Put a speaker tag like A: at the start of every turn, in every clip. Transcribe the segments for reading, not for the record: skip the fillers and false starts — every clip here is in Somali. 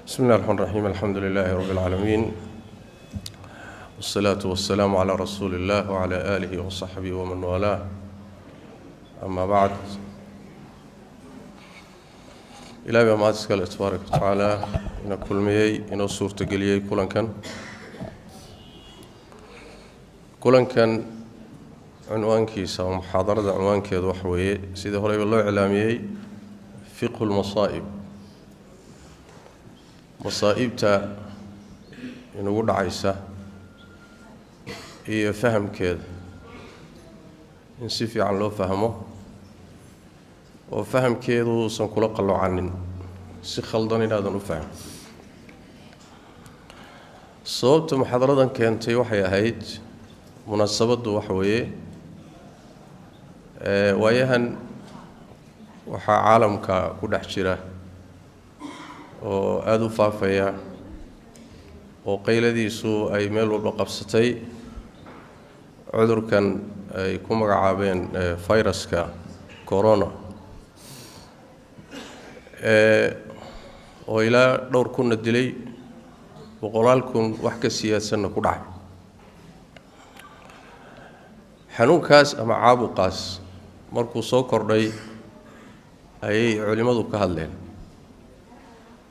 A: بسم الله الرحمن الرحيم الحمد لله رب العالمين والصلاة والسلام على رسول الله وعلى آله وصحبه ومن والاه أما بعد إلهي baa mahad iskale tabaaraka watacaala ina kulmiyey inoo suurtageliyey kulankan cunwaankiisa ama muxaadarada cunwaankeedu waxa weeye sidii horeyba loo iclaamiyey fiqhu lmasaa'ib, masaa'ibta inugu dhacaysa iyo fahamkeeda in si fiican loo fahmo oo fahamkeedu uusan kula qaloocanin, si khaldan inaadan u fahmin. Sababta muxaadaradan keentay waxay ahayd munaasabaddu waxa weeye waayahan waxaa caalamka ku dhex jira oo aada u faafaya oo qayladiisu ay meel walba qabsatay cudurkan ay ku magacaabeen viruska corona oo ilaa dhowr kunna dilay, boqolaal kun wax ka siyaadsanna ku dhacay. Xanuunkaas ama caabuqaas markuu soo kordhay ayay culimmadu ka hadleen,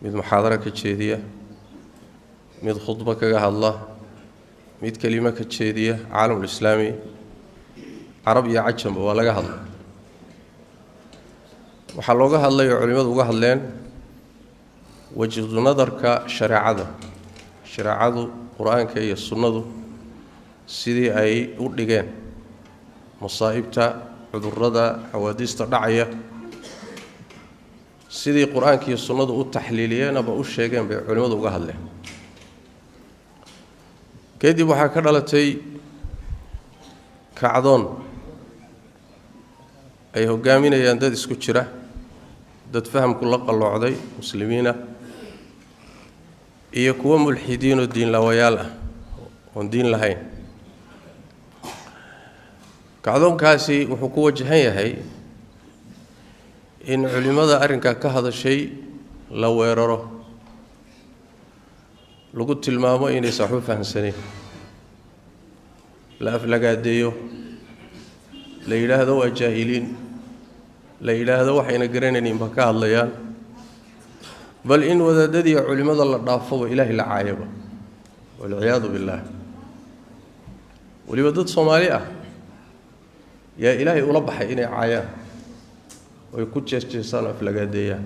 A: mid muxaadaro ka jeediya, mid khudbo kaga hadla, mid kelimo ka jeediya. Caalamulislaami carab iyo cajamba waa laga hadlay. Waxaa looga hadlay oo culimmadu uga hadleen wajhu nadarka shareecada, shareecadu qur-aanka iyo sunnadu sidii ay u dhigeen masaa'ibta, cudurrada, xawaadiista dhacaya, sidii qur-aanka iyo sunnadu u taxliiliyeen ama u sheegeen bay culimmadu uga hadleen. Kadib waxaa ka dhalatay kacdoon ay hoggaaminayaan dad isku jira, dad fahamku la qalloocday muslimiina iyo kuwo mulxidiinoo diinlaawayaal ah oon diin lahayn. Kacdoonkaasi wuxuu ku wajahan yahay in culimmada arrinkaa ka hadashay la weeraro, lagu tilmaamo inaysan waxba fahamsanayn, la aflagaadeeyo, la yidhaahdo waa jaahiliin, la yidhaahdo waxayna garanaynin ba ka hadlayaan, bal in wadaadadii culimmada la dhaafoba ilaahay la caayaba, walciyaadu billaah. Weliba dad Soomaali ah yaa ilaahay ula baxay inay caayaan oy ku jeesjeesaan oo aflagaadeeyaan.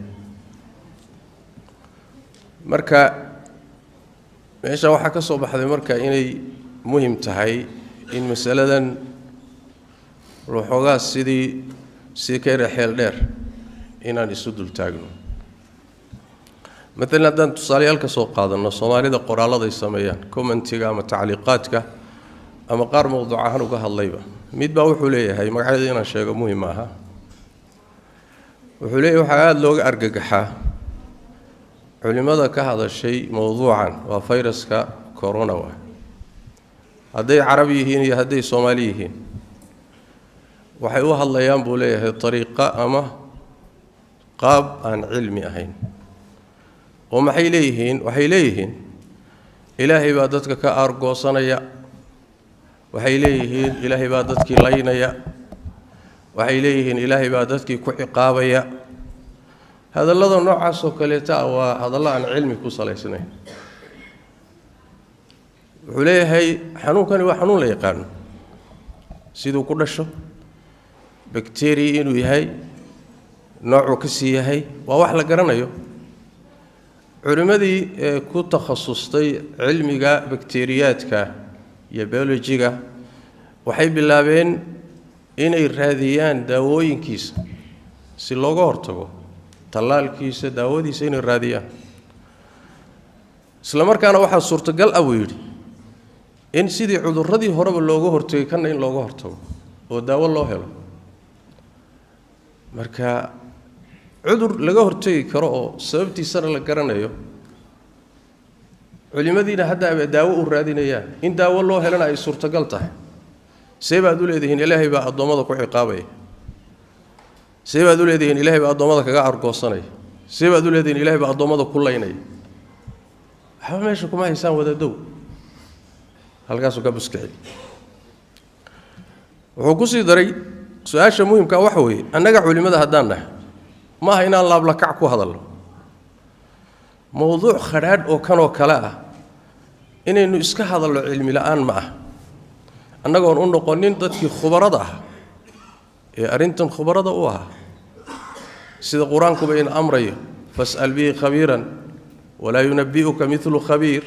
A: Marka meesha waxaa ka soo baxday marka inay muhim tahay in masaladan waxoogaa sidii si ka yara xeel dheer inaan isu dul taagno. Maalan haddaan tusaalayaal ka soo qaadanno Soomaalida qoraalladay sameeyaan, commentiga ama tacliiqaadka ama qaar mowduuc ahaan uga hadlayba, mid baa wuxuu leeyahay, magacyada inaan sheego muhim maaha, wuxuu leeyahay waxaa aada looga argagaxaa culimmada ka hadashay mowduucan waa fayraska corona, waa hadday carab yihiin iyo hadday Soomaali yihiin, waxay u hadlayaan buu leeyahay dariiqo ama qaab aan cilmi ahayn. Oo maxay leeyihiin? Waxay leeyihiin ilaahay baa dadka ka aargoosanaya, waxay leeyihiin ilaahay baa dadkii laynaya, waxay leeyihiin ilaahay baa dadkii ku ciqaabaya. Hadallada noocaas oo kaleeta ah waa hadallo aan cilmi ku salaysnayn. Wuxuu leeyahay xanuunkani waa xanuun la yaqaano siduu ku dhasho, bakteriya inuu yahay, noocuu ka sii yahay, waa wax la garanayo. Culimmadii ee ku takhasustay cilmiga bakteriyaadka iyo biolojiga waxay bilaabeen inay raadiyaan daawooyinkiisa si looga hortago, tallaalkiisa, daawadiisa inay raadiyaan. Isla markaana waxaa suurtagal ah buu yidhi in sidii cudurradii horeba looga hortagay kanna in looga hortago oo daawo loo helo. Marka cudur laga hortegi karo oo sababtiisana la garanayo, culimadiina hadda aba daawo u raadinayaan, in daawo loo helana ay suurtagal tahay, see baad u leedihiin ilaahay baa addoommada ku ciqaabaya? See baad u leedihiin ilaahay baa addoommada kaga argoosanaya? See baad u leedihiin ilaahay baa addoommada ku laynaya? Waxba meesha kuma haysaan wadadow. Halkaasuu ka buskici. Wuxuu ku sii daray su-aasha muhimkaa waxa weeye, annaga culimmada haddaan nahay ma aha inaan laablakac ku hadalno mowduuc khadhaadh oo kanoo kale ah, inaynu iska hadalno cilmi la-aan ma ah, annagoon u noqonin dadkii khubarada ah ee arrintan khubarada u ahaa, sida qur-aankuba in amrayo, fas'al bihi khabiiran walaa yunabbi'uka milu khabiir.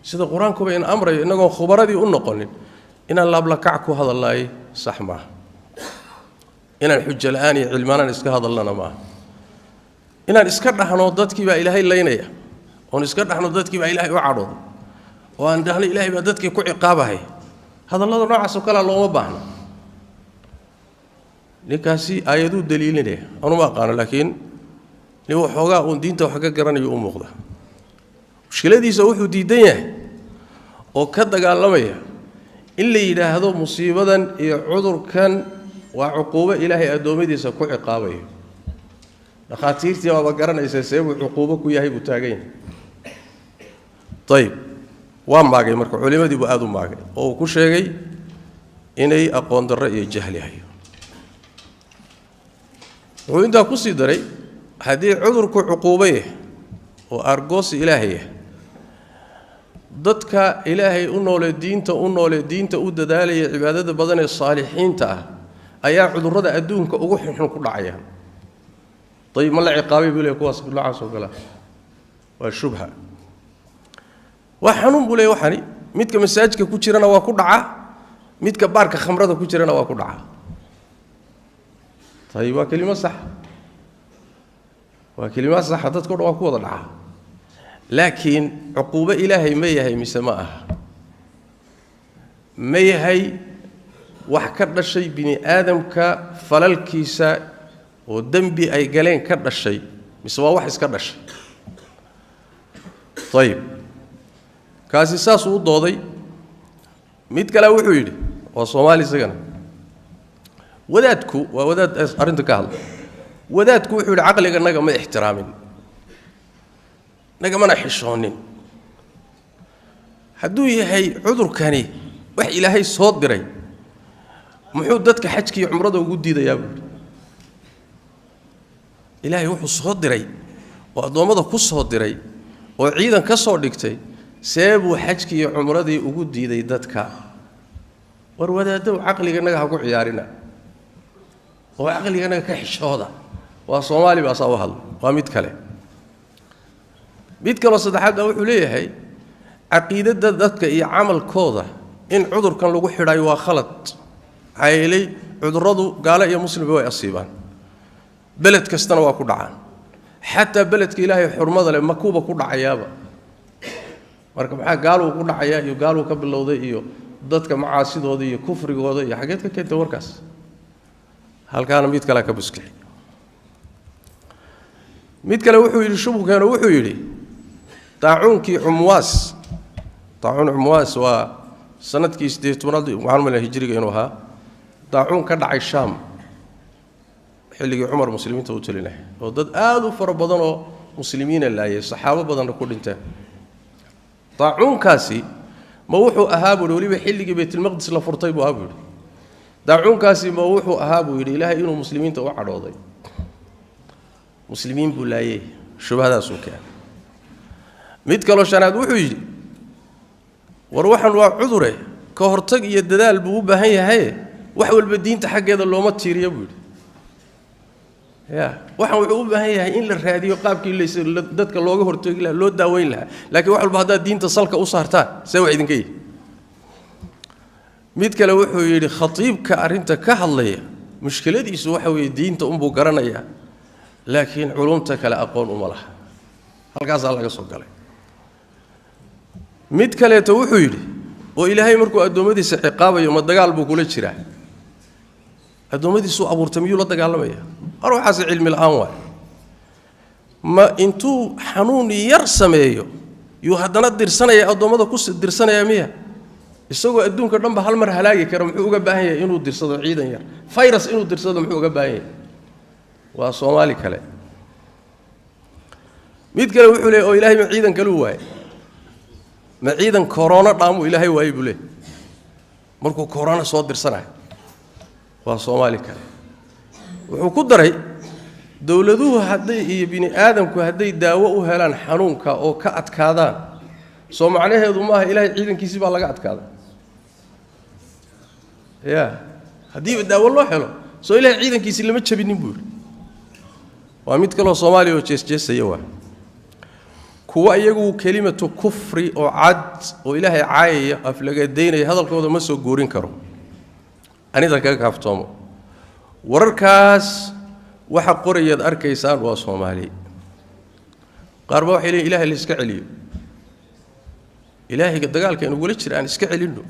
A: Sida qur-aankuba in amrayo, innagoon khubaradii u noqonin inaan laablakac ku hadalnaay sax maaha, inaan xujo la-aan iyo cilmaanaan iska hadalnana maaha, inaan iska dhahno dadkii baa ilaahay laynaya, oon iska dhahno dadkii baa ilaahay u cadhooday, oo aan dhahno ilaahay baa dadkii ku ciqaabahaya. Hadallada noocaas oo kalea looma baahno. Ninkaasi aayaduu daliilinaya, anuma aqaano, laakiin nin waxoogaa uun diinta wax ka garanayo u muuqda. Mushkiladiisa wuxuu diidan yahay oo ka dagaalamaya in la yidhaahdo musiibadan iyo cudurkan waa cuquubo ilaahay addoommadiisa ku ciqaabayo. Dhakhaatiirtii baaba garanaysa see buu cuquubo ku yahay buu taagan yahay. Ayib, waa maagay marka, culimadii buu aada u maagay oo uu ku sheegay inay aqoon darro iyo jahli hayo. Wuxuu intaa ku sii daray haddii cudurku cuquubo yahay oo aargoosi ilaahaya, dadka ilaahay u noolee, diinta u noolee, diinta u dadaalaya, cibaadada badan ee saalixiinta ah ayaa cudurrada adduunka ugu xunxun ku dhacayaan. Ayib, ma la ciqaabay buu leey kuwaas noocaas oo kalea? Waa shubha, waa xanuun buu leey. Waxani midka masaajidka ku jirana waa ku dhacaa, midka baarka khamrada ku jirana waa ku dhacaa. Ayib, waa kelimo sax, waa kelima saxa, dadka o dhan waa ku wada dhacaa, laakiin cuquubo ilaahay ma yahay mise ma aha? Ma yahay wax ka dhashay bini aadamka falalkiisa oo dembi ay galeen ka dhashay, mise waa wax iska dhashay? Ayib, kaasi saasuu u dooday. Mid kale wuxuu yidhi, waa Soomaali isagana, wadaadku waa wadaad arrinta ka hadla. Wadaadku wuxuu yidhi caqliga naga ma ixtiraamin, nagamana xishoonin. Hadduu yahay cudurkani wax ilaahay soo diray, muxuu dadka xajka iyo cumrada ugu diidayaa buu yidhi. Ilaahay wuxuu soo diray oo addoommada ku soo diray oo ciidan ka soo dhigtay, see buu xajkii iyo cumradii ugu diiday dadka? War wadaadow, caqliganaga ha ku ciyaarina oo caqliganaga ka xishooda. Waa Soomaali baasaa u hadla. Waa mid kale. Mid kaloo saddexaad baa wuxuu leeyahay caqiidada dadka iyo camalkooda in cudurkan lagu xidhayo waa khalad. Maxaa yeelay cudurradu gaalo iyo muslimba way asiibaan, beled kastana waa ku dhacaan, xataa beledka ilaahay xurmada leh makuuba ku dhacayaaba. Marka maxaa gaaluu ku dhacayaa iyo gaaluu ka bilowday iyo dadka macaasidooda iyo kufrigooda iyo xageed ka keentay warkaas? Halkaana mid kalea ka buskixi. Mid kale wuxuu yidhi, shubkeeno wuxuu yidhi daacuunkii Cumwaas, daacuun Cumwaas waa sanadkii 18aad waxaan malaya hijriga inuu ahaa, daacuun ka dhacay Shaam xilligii Cumar muslimiinta u talinaya oo dad aada u fara badan oo muslimiina laayay, saxaabo badanna ku dhinteen. Daacuunkaasi ma wuxuu ahaa buu yidhi, weliba xilligii Baytulmaqdis la furtay buu ahaa buu yidhi, daacuunkaasi ma wuxuu ahaa buu yidhi ilaahay inuu muslimiinta u cadhooday, muslimiin buu laayay? Shubhadaasuu keenay. Mid kaloo shanaad wuxuu yidhi, war waxan waa cudure, ka hortag iyo dadaal buu u baahan yahaye, wax walba diinta xaggeeda looma tiiriyo buu yidhi. Ya waxan wuxuu u baahan yahay in la raadiyo qaabkii dadka looga hortagi lahaa, loo daaweyn lahaa, laakiin wax walba haddaad diinta salka u saartaan, see wax idinka yihi? Mid kale wuxuu yidhi khatiibka arrinta ka hadlaya mushkiladiisu waxa weeye diinta unbuu garanayaa, laakiin culumta kale aqoon uma laha. Halkaasaa laga soo galay. Mid kaleeto wuxuu yidhi, oo ilaahay markuu addoommadiisa ciqaabayo ma dagaal buu kula jiraa? Addoommadiisuu abuurtay miyuu la dagaalamaya? War waxaase cilmi la-aan waay. Ma intuu xanuun yar sameeyo yuu haddana dirsanaya addoommada ku dirsanaya miya? Isagoo adduunka dhanba hal mar halaagi kara, muxuu uga baahan yahay inuu dirsado ciidan yar, virus inuu dirsado muxuu uga baahan yahay? Waa Soomaali kale. Mid kale wuxuu leeyay, oo ilaahay ma ciidan kaluu waayay? Ma ciidan corona dhaamuu Ilaahay waayey buu leeyahay markuu corona soo dirsanayo. Waa Soomaali kale. Wuxuu ku daray dowladuhu hadday iyo bini aadamku hadday daawo u helaan xanuunka oo ka adkaadaan, soo macnaheedu maaha Ilaahay ciidankiisii baa laga adkaaday. Ya haddiiba daawo loo helo soo Ilaahay ciidankiisii lama jabinin buu yidhi. Waa mid kaloo Soomaaliya oo jeesjeesaya. Waa kuwa iyagu kelimatu kufri oo cad oo Ilaahay caayaya aflagadaynaya, hadalkooda ma soo goorin karo, anidan kaga kaaftoomo. Wararkaas waxa qorayaad arkaysaan waa Soomaali. Qaar ba waxay leeyihin Ilaahay la iska celiyo, Ilaahayga dagaalka inugula jira aan iska celinno.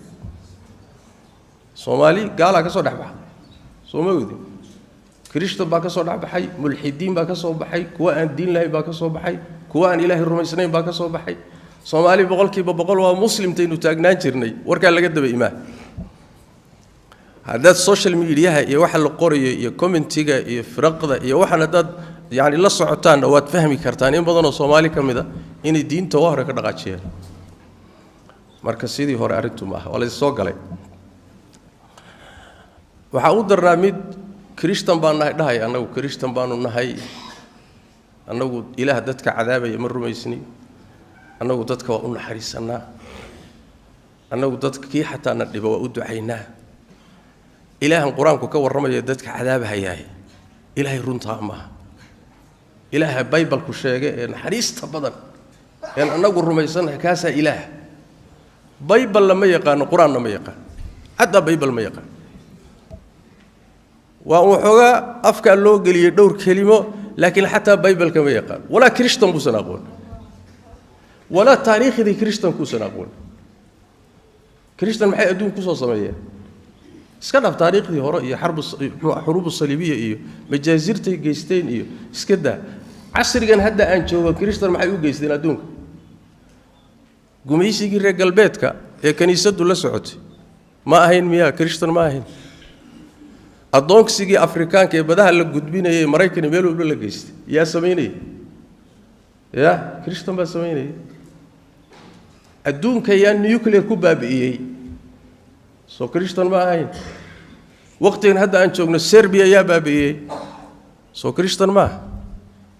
A: Soomaali gaalaa ka soo dhex baxday, soo ma ogdin? Kirishtan baa ka soo dhex baxay, mulxidiin baa ka soo baxay, kuwa aan diin lahayn baa ka soo baxay, kuwa aan Ilaahay rumaysnayn baa ka soo baxay. Soomaali 100% waa muslimtaynu taagnaan jirnay, warkaa laga daba imaa. Haddaad social mediaha iyo waxa la qorayo iyo commentiga iyo firaqda iyo waxaan haddaad yani la socotaanna, waad fahmi kartaan in badanoo Soomaali ka mid a inay diinta waa hore ka dhaqaajiyeen. Marka sidii hore arrintu ma aha, waa la soo galay. Waxaa u darnaa mid kirishtan baan nahay dhahay, annagu kirishtan baanu nahay, annagu Ilaah dadka cadaabaya ma rumaysni, annagu dadka waa u naxariisannaa, annagu dadka kii xataa na dhiba waa u ducaynaa, Ilaahan qur-aanku ka warramaya dadka cadaabahayaay Ilaahay runtaa maaha, Ilaaha baybalku sheegay ee naxariista badan een annagu rumaysannahay kaasaa Ilaah. Baybal lama yaqaano, qur-aanna ma yaqaano, xataa baybal ma yaqaano. Waa waxoogaa afkaa loo geliyey dhowr kelimo, laakiin xataa baybalka ma yaqaano, walaa kirishtan buusan aqoon, walaa taariikhdii kirishtankuusan aqoon. Kirishtan maxay adduun kusoo sameeyeen? Iska dhaaf taariikhdii hore iyo xarbu xuruubu saliibiya iyo majaazirtay geysteen iyo iska daa. Casrigan hadda aan joogo kirishtan maxay u geysteen adduunka? Gumaysigii reer galbeedka ee kiniisaddu la socotay ma ahayn miyaa? Kirishtan ma ahayn? Addoonsigii Afrikaanka ee badaha la gudbinayay Maraykan meel walba la geystay yaa samaynayay? Ya kirishtan baa samaynayay. Adduunka yaa nuclear ku baabi'iyey? Soo kirishtan ma ahayn? Waqtigan hadda aan joogno Serbiya yaa baabi'iyey? Soo kirishtan maaha?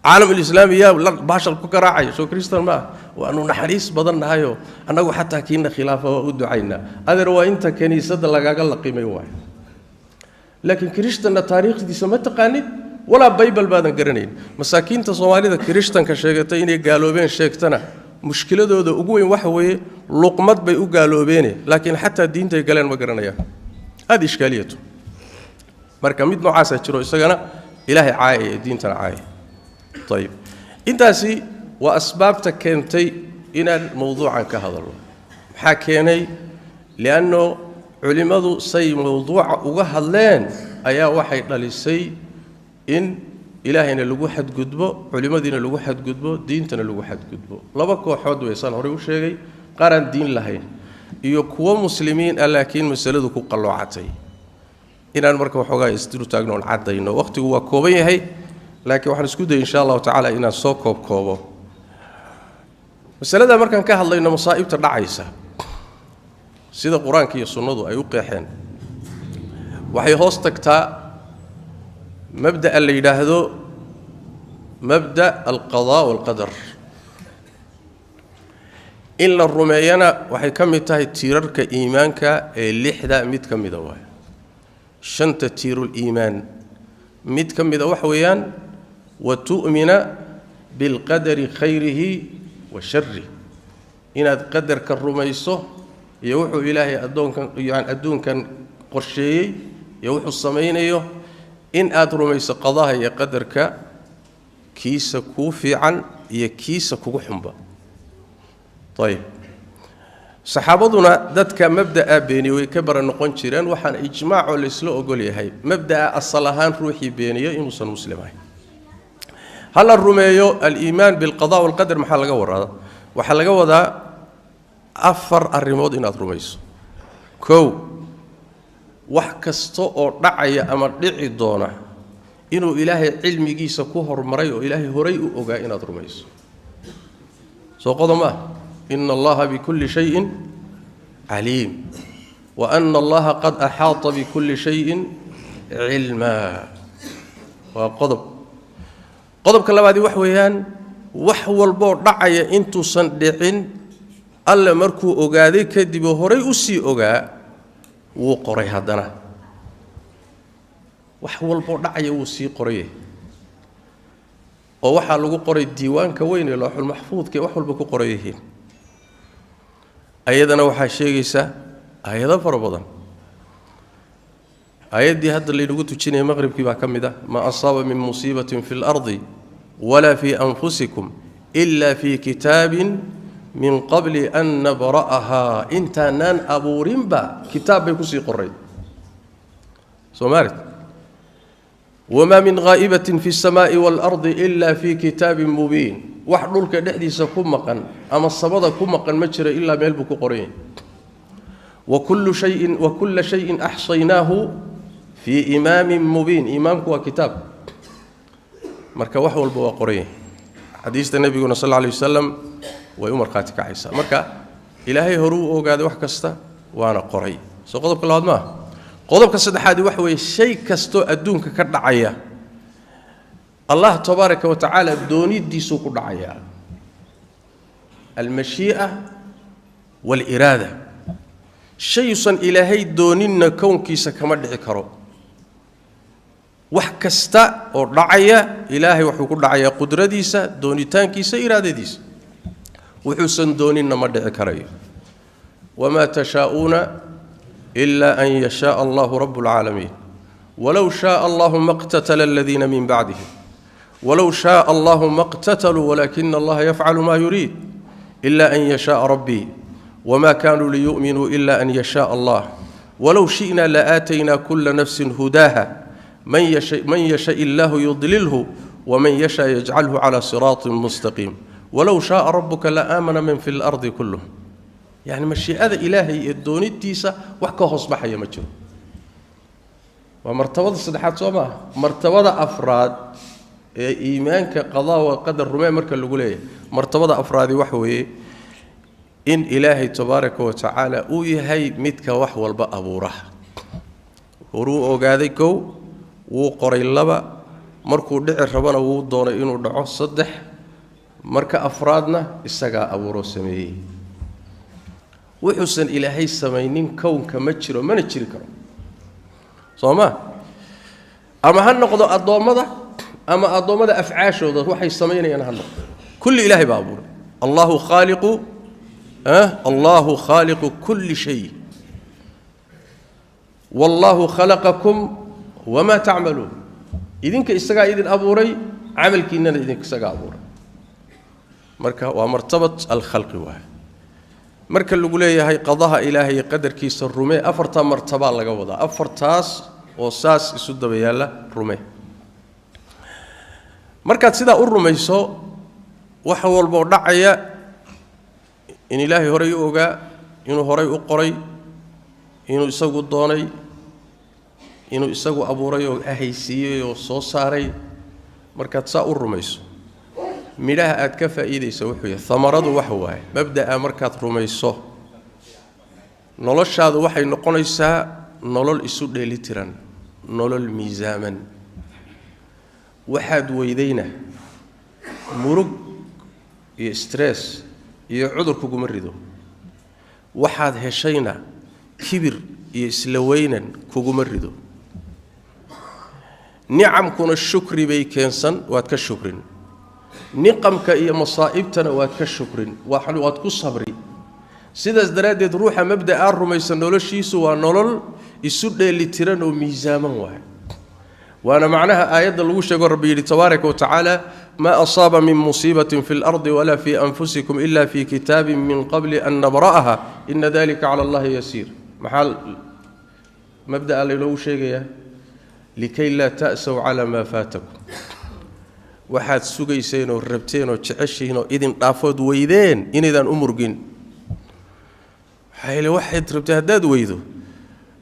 A: Caalamulislaami yaa baashal ku garaacaya? Soo kirishtan maaha? Waanu naxariis badan nahayoo annagu xataa kiina khilaafa waa u ducaynaa. Adeer, waa inta kiniisadda lagaaga laqimay waay. Laakiin kirishtanna taariikhdiisa ma taqaanid, walaa baybal baadan garanayn. Masaakiinta Soomaalida kirishtanka sheegatay inay gaaloobeen sheegtana, mushkiladooda ugu weyn waxa weeye luqmad bay u gaaloobeene, laakiin xataa diintay galeen ma garanayaan. Aada ishkaaliyatu. Marka mid noocaasaa jiro, isagana Ilaahay caayaya, diintana caayaya. Ayib, intaasi waa asbaabta keentay inaan mowduucan ka hadalno. Maxaa keenay? Lianno culimmadu say mowduuca uga hadleen ayaa waxay dhalisay in Ilaahayna lagu xadgudbo, culimmadiina lagu xadgudbo, diintana lagu xadgudbo. Laba kooxood weysaan horey u sheegay, qaar aan diin lahayn iyo kuwo muslimiin ah laakiin masaladu ku qalloocatay. Inaan marka waxoogaa isdul taagno oon caddayno. Waqtigu waa kooban yahay, laakiin waxaan isku dayay insha Allahu tacaala inaan soo koobkoobo masalada. Markaan ka hadlayno masaa'ibta dhacaysa sida qur-aanka iyo sunnadu ay u qeexeen, waxay hoos tagtaa mabda'a la yidhaahdo mabda' alqadaa waalqadar. In la rumeeyana waxay ka mid tahay tiirarka iimaanka ee lixda mid ka mida waay. Shanta tiirul iimaan mid ka mida waxa weeyaan wa tu'mina bilqadari khayrihi wa sharih, inaad qadarka rumayso iyo wuxuu Ilaahay addoonkan yani adduunkan qorsheeyey iyo wuxuu samaynayo, in aad rumayso qadaha iyo qadarka, kiisa kuu fiican iyo kiisa kugu xunba. Ayib, saxaabaduna dadka mabda'a beeniye way ka bara noqon jireen. Waxaana ijmaacoo laysla ogol yahay mabda'a asal ahaan ruuxii beeniyo inuusan muslim ahayn. Ha la rumeeyo aliimaan bilqada walqadar. Maxaa laga waraa? Waxaa laga wadaa afar arrimood inaad rumayso. Kow, wax kasta oo dhacaya ama dhici doona inuu Ilaahay cilmigiisa ku hormaray oo Ilaahay horay u ogaa inaad rumayso. Soo qodo ma ah? Ina Allaha bikulli shayin caliim wa ana Allaha qad axaata bikulli shayin cilmaa. Waa qodob. Qodobka labaadi wax weeyaan, wax walboo dhacaya intuusan dhicin Alle markuu ogaaday kadib oo horay u sii ogaa wuu qoray. Haddana wax walboo dhacaya wuu sii qoray, oo waxaa lagu qoray diiwaanka weyn ee looxulmaxfuudka ee wax walba ku qoran yihiin. Ayadana waxaa sheegaysa aayado fara badan. Aayaddii hadda laynagu tujinaya maqribkii baa ka mid ah, maa asaaba min musiibatin fi lardi walaa fii anfusikum ila fii kitaabin min qabli an nabra'ahaa. Intaanaan abuurinba kitaab bay kusii qoray. Soo maalit, wamaa min haa'ibatin fi اsamaa'i waalardi ila fii kitaabin mubiin. Wax dhulka dhexdiisa ku maqan ama samada ku maqan ma jiro ilaa meel buu ku qoran yahay. Wakulu shayin wakula shayin axsaynaahu fii imaamin mubiin. Imaamku waa kitaab. Marka wax walba waa qoran yahay. Xadiista nebiguna sal alla alay wasalam way u markhaati kacaysaa. Marka Ilaahay horuu ogaaday wax kasta, waana qoray. Soo qodobka labaad maaha. Qodobka saddexaadi waxa weeye, shay kastoo adduunka ka dhacaya Allah tabaaraka wa tacaala doonidiisuu ku dhacayaa, almashii'a waaliraada. Shayuusan Ilaahay dooninna kownkiisa kama dhici karo. Wax kasta oo dhacaya Ilaahay wuxuu ku dhacayaa qudradiisa, doonitaankiisa, iraadadiisa. Wuxuusan dooninna ma dhici karayo. Wamaa tashaa'uuna ila an yashaaa Allahu rabu lcaalamiin. Walow shaaa Allahu ma qtatala aladiina min bacdihim, walow shaaa Allahu ma qtataluu walaakina Allaha yafcalu ma yuriid. Ila an yashaaa rabbii wma kanuu liyu'minuu ila an yashaaa Allah. Walow shi'na laaataynaa kula nafsin hudaaha. Man yasha illaahu yudlilhu waman yasha yajcalhu cala siraatin mustaqiim. Walow shaaa rabuka la aamana man fi lardi kulluh. Yacni mashiicada Ilaahay ee doonidiisa wax ka hoos baxaya ma jiro. Waa martabada saddexaad, soo maaha? Martabada afraad ee iimaanka qadaa wa qadar rumee marka lagu leeyahay, martabada afraadi waxa weeye in Ilaahay tabaaraka wa tacaala uu yahay midka wax walba abuura. Horuu ogaaday kow, wuu qoray laba, markuu dhici rabana wuu doonay inuu dhaco saddex, marka afraadna isagaa abuuroo sameeyey. Wuxuusan Ilaahay samaynin kownka ma jiro, mana jiri karo. Soo ma ama ha noqdo addoommada ama addoommada afcaashooda waxay samaynayaan ha noqdo, kulli Ilaahay baa abuuray. Allahu khaaliqu, Allahu khaaliqu kulli shay, wallaahu khalaqakum wamaa tacmaluun. Idinka isagaa idin abuuray, camalkiinana idinka isagaa abuuray. Marka waa martabat alkhalqi waay. Marka lagu leeyahay qadaha Ilaahay iyo qadarkiisa rumee, afartaa martabaa laga wadaa, afartaas oo saas isu daba yaalla rumee. Markaad sidaa u rumayso, wax walboo dhacaya in Ilaahay horay u ogaa, inuu horay u qoray, inuu isagu doonay, inuu isagu abuuray oo ahaysiiyey oo soo saaray, markaad saa u rumayso, midhaha aad ka faa'iidaysa wuxuu yahay, hamaradu waxa waaye, mabda'a markaad rumayso noloshaadu waxay noqonaysaa nolol isu dheelitiran, nolol miisaaman. Waxaad weydayna murug iyo stress iyo cudur kuguma rido. Waxaad heshayna kibir iyo isla weynan kuguma rido. Nicamkuna shukri bay keensan, waad ka shukrin. Niqamka iyo masaa'ibtana waad ka shukrin, waad ku sabri. Sidaas daraaddeed ruuxa mabda'aa rumaysan noloshiisu waa nolol isu dheelitiran oo miisaaman waay. Waana macnaha aayadda lagu sheego Rabbi yidhi tabaaraka wa tacaala, maa asaaba min musiibatin fi lardi walaa fii anfusikum ila fii kitaabin min qabli an nabra'aha ina dalika cala Allahi yasiir. Maxaa mabda'a laynoogu sheegayaa? Likay laa ta'saw calaa maa faatakum. Waxaad sugayseen oo rabteen oo jeceshihiin oo idin dhaafood weydeen inaydaan u murgin. Maxaa yeele waxaad rabtay haddaad weydo,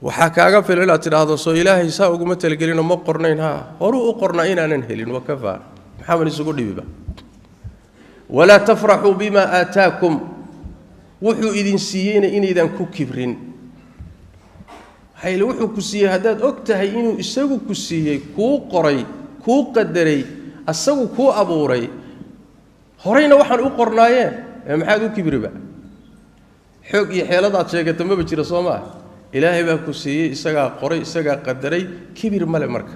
A: waxaa kaaga filan inaad tidhaahdo, soo Ilaahay saa uguma talagelinoo ma qornayn? Haa, horuu u qornaa inaanan helin, wakafaa, maxaaban isugu dhibiba. Walaa tafraxuu bimaa aataakum. Wuxuu idin siiyeyna inaydan ku kibrin. Maxaa wuxuu ku siiyey haddaad og tahay inuu isagu ku siiyey, kuu qoray, kuu qadaray, asagu kuu abuuray, horeyna waxaan u qornaayeen, ee maxaad u kibriba? Xoog iyo xeeladaad sheegata maba jira, soo maa? Ilaahay baa ku siiyey, isagaa qoray, isagaa qadaray. Kibir male marka.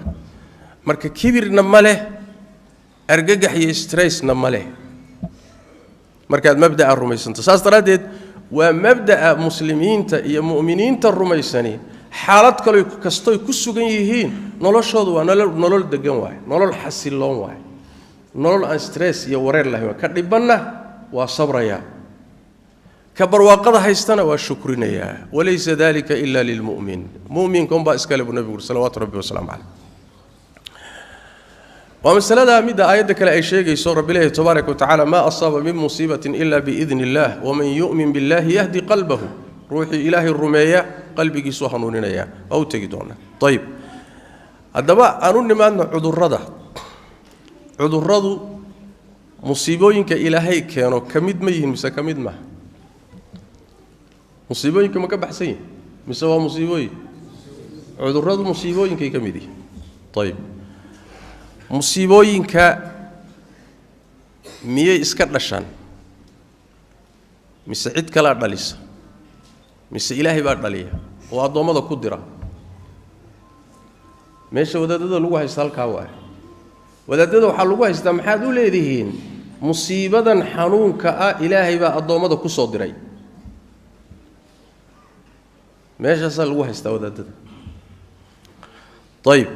A: Marka kibirna ma leh, argagax iyo stressna ma leh markaad mabda'a rumaysanto. Saas daraaddeed waa mabda'a muslimiinta iyo mu'miniinta rumaysani xaalad kale kastoy ku sugan yihiin noloshoodu waa nolol degan waaye, nolol xasiloon waaye, nolol aan stress iyo wareer lahayn. Ka dhibanna waa sabrayaa, ka barwaaqada haystana waa shukrinayaa. Walaysa dalika ila lilmu'min, mu'minka unbaa iskale buu nabigu uri salawaatu rabbi wasalaamu caleyh. Waa masaladaa midda aayadda kale ay sheegayso. Rabbi leeyahy tabaaraka wa tacala: maa asaaba min musiibatin ila biidni illah, waman yu'min billahi yahdi qalbahu. Ruuxii Ilaahay rumeeya qalbigiisuu hanuuninaya. Waa u tegi doonaa. Ayib, haddaba aan u nimaadno cudurrada. Cudurradu musiibooyinka Ilaahay keeno ka mid ma yihiin mise ka mid maaha? Musiibooyinka ma ka baxsan yihin mise waa musiibooyin? Cudurradu musiibooyinkay ka mid yihin. Ayib, musiibooyinka miyay iska dhashaan mise cid kalaa dhalisa, mise Ilaahay baa dhaliya oo addoommada ku dira? Meesha wadaadada lagu haysta halkaa waaye. Wadaadada waxaa lagu haystaa: maxaad u leedihiin musiibadan xanuunka ah Ilaahay baa addoommada ku soo diray? Meeshaasaa lagu haystaa wadaadada. Ayib,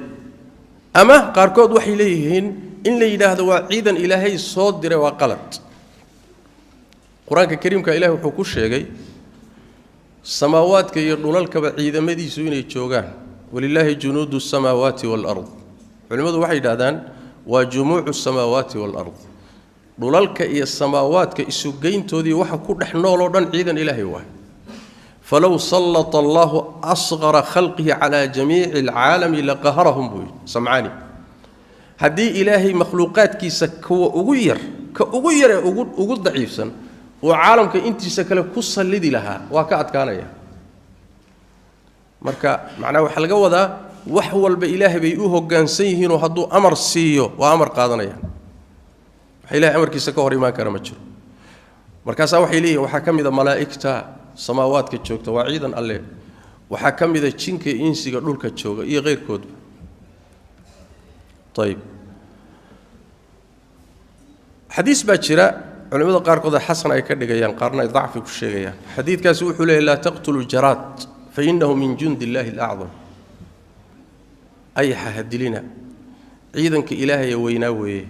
A: ama qaarkood waxay leeyihiin in la yidhaahdo waa ciidan Ilaahay soo diray waa qalad. Qur-aanka kariimka Ilahay wuxuu ku sheegay samaawaadka iyo dhulalkaba ciidamadiisu inay joogaan: walilaahi junuudu asamaawaati waalard. Culimmadu waxay yidhahdaan waa jumuucu samaawaati waalard, dhulalka iyo samaawaadka isugeyntoodii waxa ku dhex nool oo dhan ciidan Ilaahay waay. Falow sallata allahu asqara khalqihi calaa jamiici alcaalami laqaharahum, buu yidhi Samcaani. Haddii Ilaahay makhluuqaadkiisa kuwa ugu yar, ka ugu yar ee ugu daciifsan uu caalamka intiisa kale ku sallidi lahaa, waa ka adkaanaya. Marka macnaha waxaa laga wadaa wax walba Ilaahay bay u hoggaansan yihiinoo hadduu amar siiyo waa amar qaadanayaan, wax Ilahay amarkiisa ka hor imaan kara ma jiro. Markaasaa waxay leeyihin waxaa ka mid a malaa'igta samaawaadka joogta waa ciidan Alle, waxaa ka mida jinka iyo insiga dhulka jooga iyo keyrkoodba. Ayib, xadiis baa jira culimmada qaarkood xasan ay ka dhigayaan, qaarna ay dacfi ku sheegayaan. Xadiidkaasi wuxuu leeyahy: laa taqtulu jaraad fa innahu min jundi illaahi alacdam. Ayaxa ha dilina, ciidanka Ilaahaya weynaa weeye.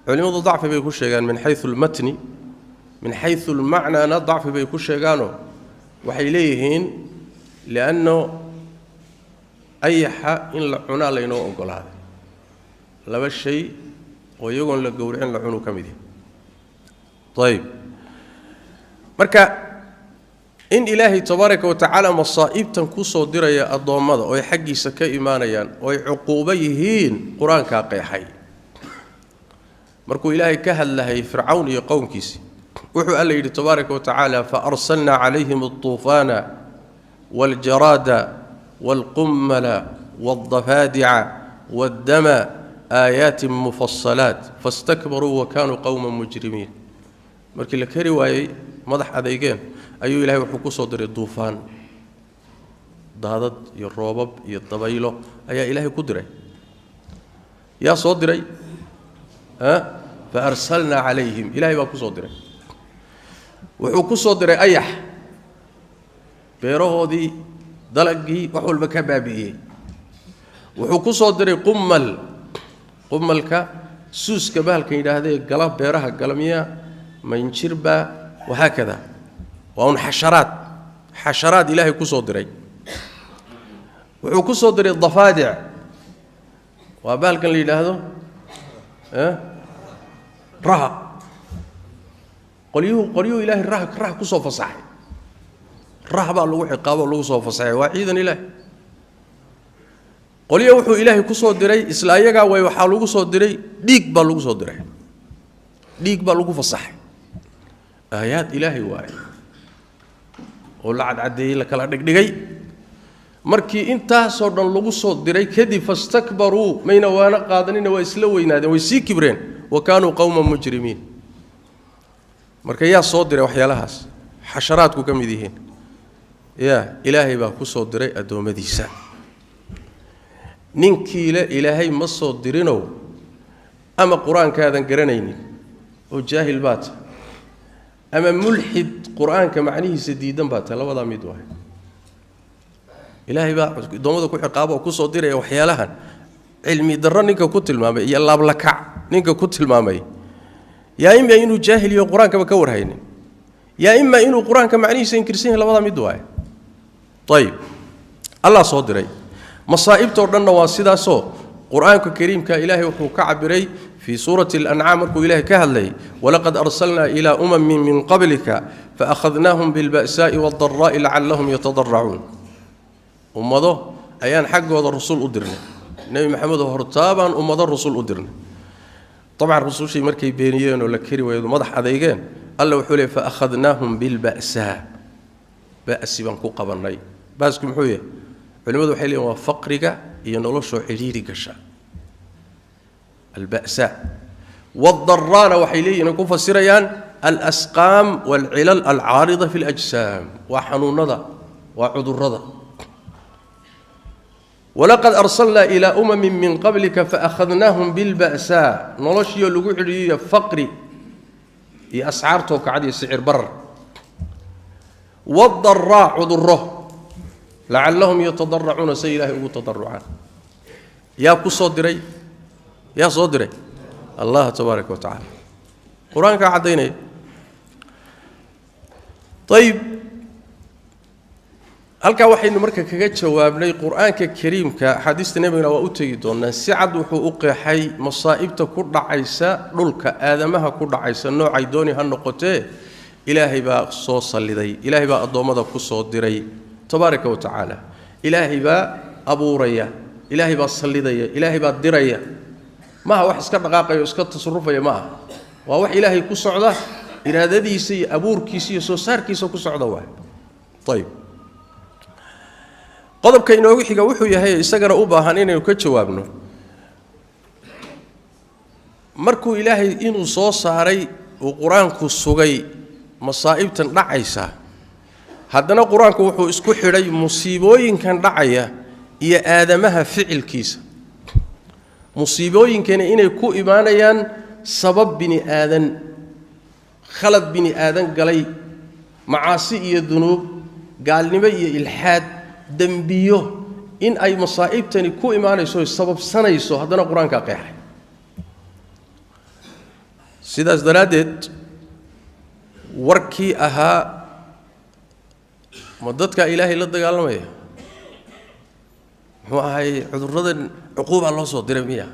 A: Culimmadu dacfi bay ku sheegaan min xayu almatni, min xayu almacnaana dacfi bay ku sheegaanoo waxay leeyihiin lianno ayaxa in la cunaa laynoo ogolaaday, laba shay oo iyagoon la gowricin la cunuu ka mid yahay. Ayib, marka in Ilaahay tabaaraka wa tacaala masaa'ibtan ku soo diraya addoommada ooy xaggiisa ka imaanayaan ooy cuquubo yihiin, qur-aankaa qeexay. Markuu Ilaahay ka hadlahay Fircawn iyo qowmkiisi, wuxuu Alla yidhi tabaaraka wa tacaala: fa arsalnaa calayhim altuufaana waاljaraada wاlqummala waاldafaadica waاddama aayaatin mufasalaat fastakbaruu wa kaanuu qowman mujrimiin. Markii la kari waayey, madax adeygeen, ayuu Ilahay wuxuu ku soo diray duufaan, daadad iyo roobab iyo dabaylo ayaa Ilaahay ku diray. Yaa soo diray? Fa arsalnaa calayhim, Ilahay baa ku soo diray. Wuxuu ku soo diray ayax beerahoodii, dalagii, wax walba ka baabi'iyey. Wuxuu ku soo diray qummal, qumalka suuska bahalkan yidhaahdee gala beeraha galamiya, manjirba, wahaakada, waa un xasharaad, xasharaad Ilaahay ku soo diray. Wuxuu ku soo diray dafaadic, waa bahalkan la yidhaahdo raha. Qolyuhu Ilaahay rah ku soo fasaxay, rah baa lagu ciqaabo, lagu soo fasaxay, waa ciidan Ilaahay. Qolyo wuxuu Ilaahay ku soo diray isla ayagaa way, waxaa lagu soo diray dhiig baa lagu soo diray, dhiig baa lagu fasaxay. Aayaad Ilaahay waaye oo la cadcadeeyey, la kala dhigdhigay. Markii intaasoo dhan lagu soo diray kadib, fastakbaruu, mayna waana qaadanina, waa isla weynaadeen, way sii kibreen, wa kaanuu qowman mujrimiin. Marka yaa soo diray waxyaalahaas xasharaadku ka mid yihiin? Yaa Ilaahay baa ku soo diray addoommadiisa. Ninkiile Ilaahay ma soo dirinow, ama qur-aankaadan garanaynin oo jaahil baa tahay, ama mulxid qur-aanka macnihiisa diidan baa tahay. Labadaa mid waay. Ilaahay baa addoommada ku ciqaabo oo kusoo diraya waxyaalahan. Cilmi darro ninka ku tilmaamay iyo laablakac ninka ku tilmaamay, yaa ima inuu jaahil yaho qur-aankaba ka warhaynin, yaa ima inuu qur-aanka macnihiisa inkirsan yahay. Labadaa mid waay. Ayib, Allah soo diray masaa'ibtoo dhanna waa sidaasoo. Qur-aanka kariimka Ilaahay wuxuu ka cabiray fii suurati alancaam markuu Ilahay ka hadlayay: walaqad arsalnaa ilaa umamin min qablika faakhadnaahum bilba'saa'i waaldara'i lacallahum yatadaracuun. Ummado ayaan xaggooda rusul u dirnay, Nebi Maxamedo hortaabaan ummado rusul u dirnay. Dabcan rusushii markay beeniyeen oo la keri waayado, madax adeygeen, Alla wuxuu leey: faakhadnaahum bilba'saa, ba'si baan ku qabannay. Baasku muxuu yahay? Culimmadu waxay leeyihin waa faqriga iyo noloshoo cidhiiri gasha, alba'saa. Waaldaraana waxay leeyihin ay ku fasirayaan alasqaam waalcilal alcaarida fi alajsaam, waa xanuunada, waa cudurrada. Walaqad arsalnaa ilaa umamin min qablika faakhadnaahum bilba'saa, noloshiioo lagu cidhiiriyo faqri iyo ascaartoo kacad iyo sicir barar, waadaraa, cudurro, lacallahum yatadaracuuna, say Ilaahay ugu tadarucaan. Yaa ku soo diray? Yaa soo diray? Allah tabaaraka wa tacaala, qur-aankaa caddaynaya. Ayib, halkaa waxaynu marka kaga jawaabnay qur-aanka kariimka. Axaadiista nebigana waa u tegi doonaa. Si cad wuxuu u qeexay masaa'ibta ku dhacaysa dhulka, aadamaha ku dhacaysa, noocay dooni ha noqotee, Ilaahay baa soo salliday, Ilaahay baa addoommada ku soo diray tabaaraka wa tacaala. Ilaahay baa abuuraya, Ilaahay baa sallidaya, Ilaahay baa diraya. Maaha wax iska dhaqaaqaya o iska tasarufaya, ma aha. Waa wax Ilaahay ku socda, iraadadiisa iyo abuurkiisa iyo soo saarkiisa ku socda waay. Ayib, qodobka inoogu xiga wuxuu yahay, isagana u baahan inaynu ka jawaabno: markuu Ilaahay inuu soo saaray uu qur-aanku sugay masaa'ibtan dhacaysa, haddana qur-aanku wuxuu isku xidhay musiibooyinkan dhacaya iyo aadamaha ficilkiisa. Musiibooyinkani inay ku imaanayaan sabab bini aadan, khalad bini aadan galay, macaasi iyo dunuub, gaalnimo iyo ilxaad, dembiyo, in ay masaa'ibtani ku imaanayso oy sababsanayso, haddana qur-aankaa qeexay. Sidaas daraaddeed warkii ahaa ma dadkaa Ilaahay la dagaalamaya, muxuu ahay, cudurradan cuquubaa loo soo diray miya,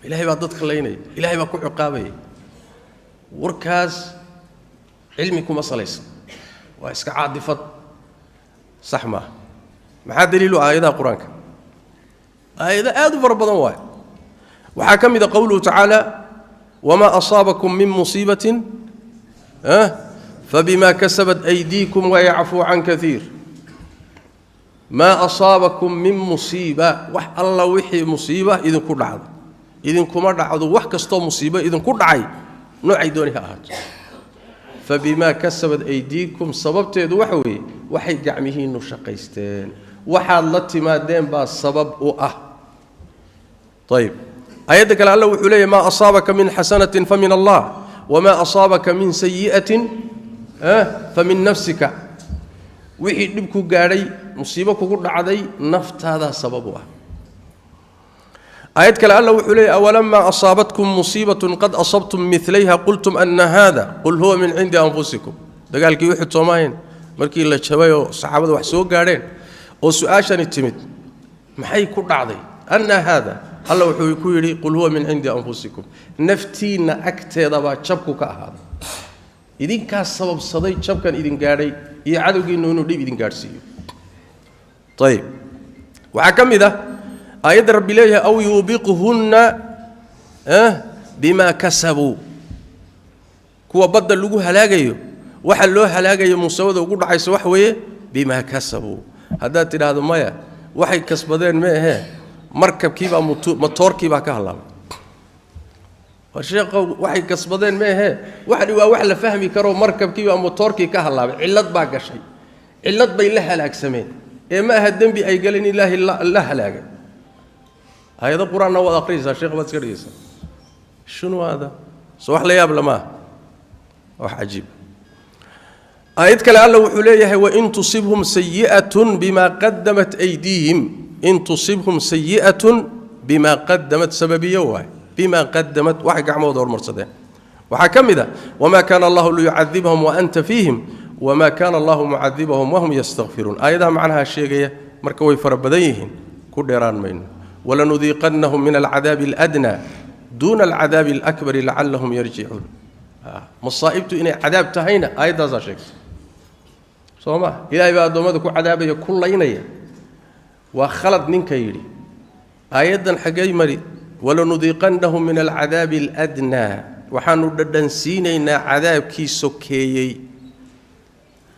A: Ilaahay baa dadka laynaya, Ilaahay baa ku ciqaabaya, warkaas cilmi kuma salaysan, waa iska caadifad, sax maaha. Maxaa daliilu? Aayadaha qur-aanka, aayado aad u fara badan waay. Waxaa ka mid a qowluhu tacaala: wamaa asaabakum min musiibatin fabima kasabat aydiikum wayacfuu can kaiir. Maa asaabakum min musiiba, wax alla wixii musiiba idinku dhacdo, idinkuma dhacdo, wax kastoo musiibo idinku dhacay noocay dooni ha ahaato, fabimaa kasabat aydiikum, sababteedu waxa weeye waxay gacmihiinnu shaqaysteen, waxaad la timaadeen baa sabab u ah. Ayib, aayadda kale Alla wuxuu leeyahy: maa asaabaka min xasanatin fa min Allah, wamaa asaabaka min sayi'atin fa min nafsika. Wixii dhibku gaadhay, musiibo kugu dhacday, naftaadaa sabab u ah. Aayad kale Alla wuxuu leeyahy: awalamaa asaabatkum musiibatun qad asabtum milayha qultum ana hada, qul huwa min cindi anfusikum. Dagaalkii Uxud soomahayn, markii la jabay oo saxaabada wax soo gaadheen oo su-aashani timid, maxay ku dhacday, anna haada, Alla wuxuu ku yidhi: qul huwa min cindi anfusikum, naftiinna agteedabaa jabku ka ahaaday, idinkaas sababsaday jabkan idin gaadhay iyo cadowgiinnu inuu dhib idin gaadhsiiyo. Ayib, waxaa ka mid ah aayadda Rabbi leeyahay: aw yuubiquhunna bimaa kasabuu. Kuwa badda lagu halaagayo Waxa loo halaagayo musiibada ugu dhacaysa wax weeye bimaa kasabuu. Haddaad tidhaahdo maya waxay kasbadeen ma ahee, markabkiibaa matoorkiibaa ka halaabay, war sheekhow waxay kasbadeen ma ahee, waxani waa wax la fahmi karo, markabkiibaa matoorkii ka halaabay, cillad baa gashay, cillad bay la halaagsameen, ee ma aha dembi ay galeen ilaahay la halaagay. Aayado qur-aanna waad akhriyaysaa sheekh, baad iska dhigaysaa shunu hada, soo wax la yaab lama aha, wax cajiib. Aayad kale alla wuxuu leeyahay wain tusibhum sayi'atun bima qadamat aydiihim. In tusibhum sayi'atun bima qadamat, sababiyo waay, bima qadamat waxay gacmahooda hormarsadeen. Waxaa ka mid a wamaa kaana allahu liyucadibahum waanta fiihim wamaa kaana allahu mucadibahum wahum yastakfiruun. Aayadaha macnaha sheegaya marka way fara badan yihiin, ku dheeraan mayno. Walanudiiqannahum min alcadaabi aladnaa duuna alcadaabi alakbari lacallahum yarjicuun. Masaa'ibtu inay cadaab tahayna aayaddaasaa sheegtay, soo ma? Ilaahay baa addoommada ku cadaabaya, ku laynaya. Waa khalad ninka yidhi aayaddan xaggay mari, walanudiiqannahum min alcadaabi aladnaa, waxaanu dhadhansiinaynaa cadaabkii sokeeyey,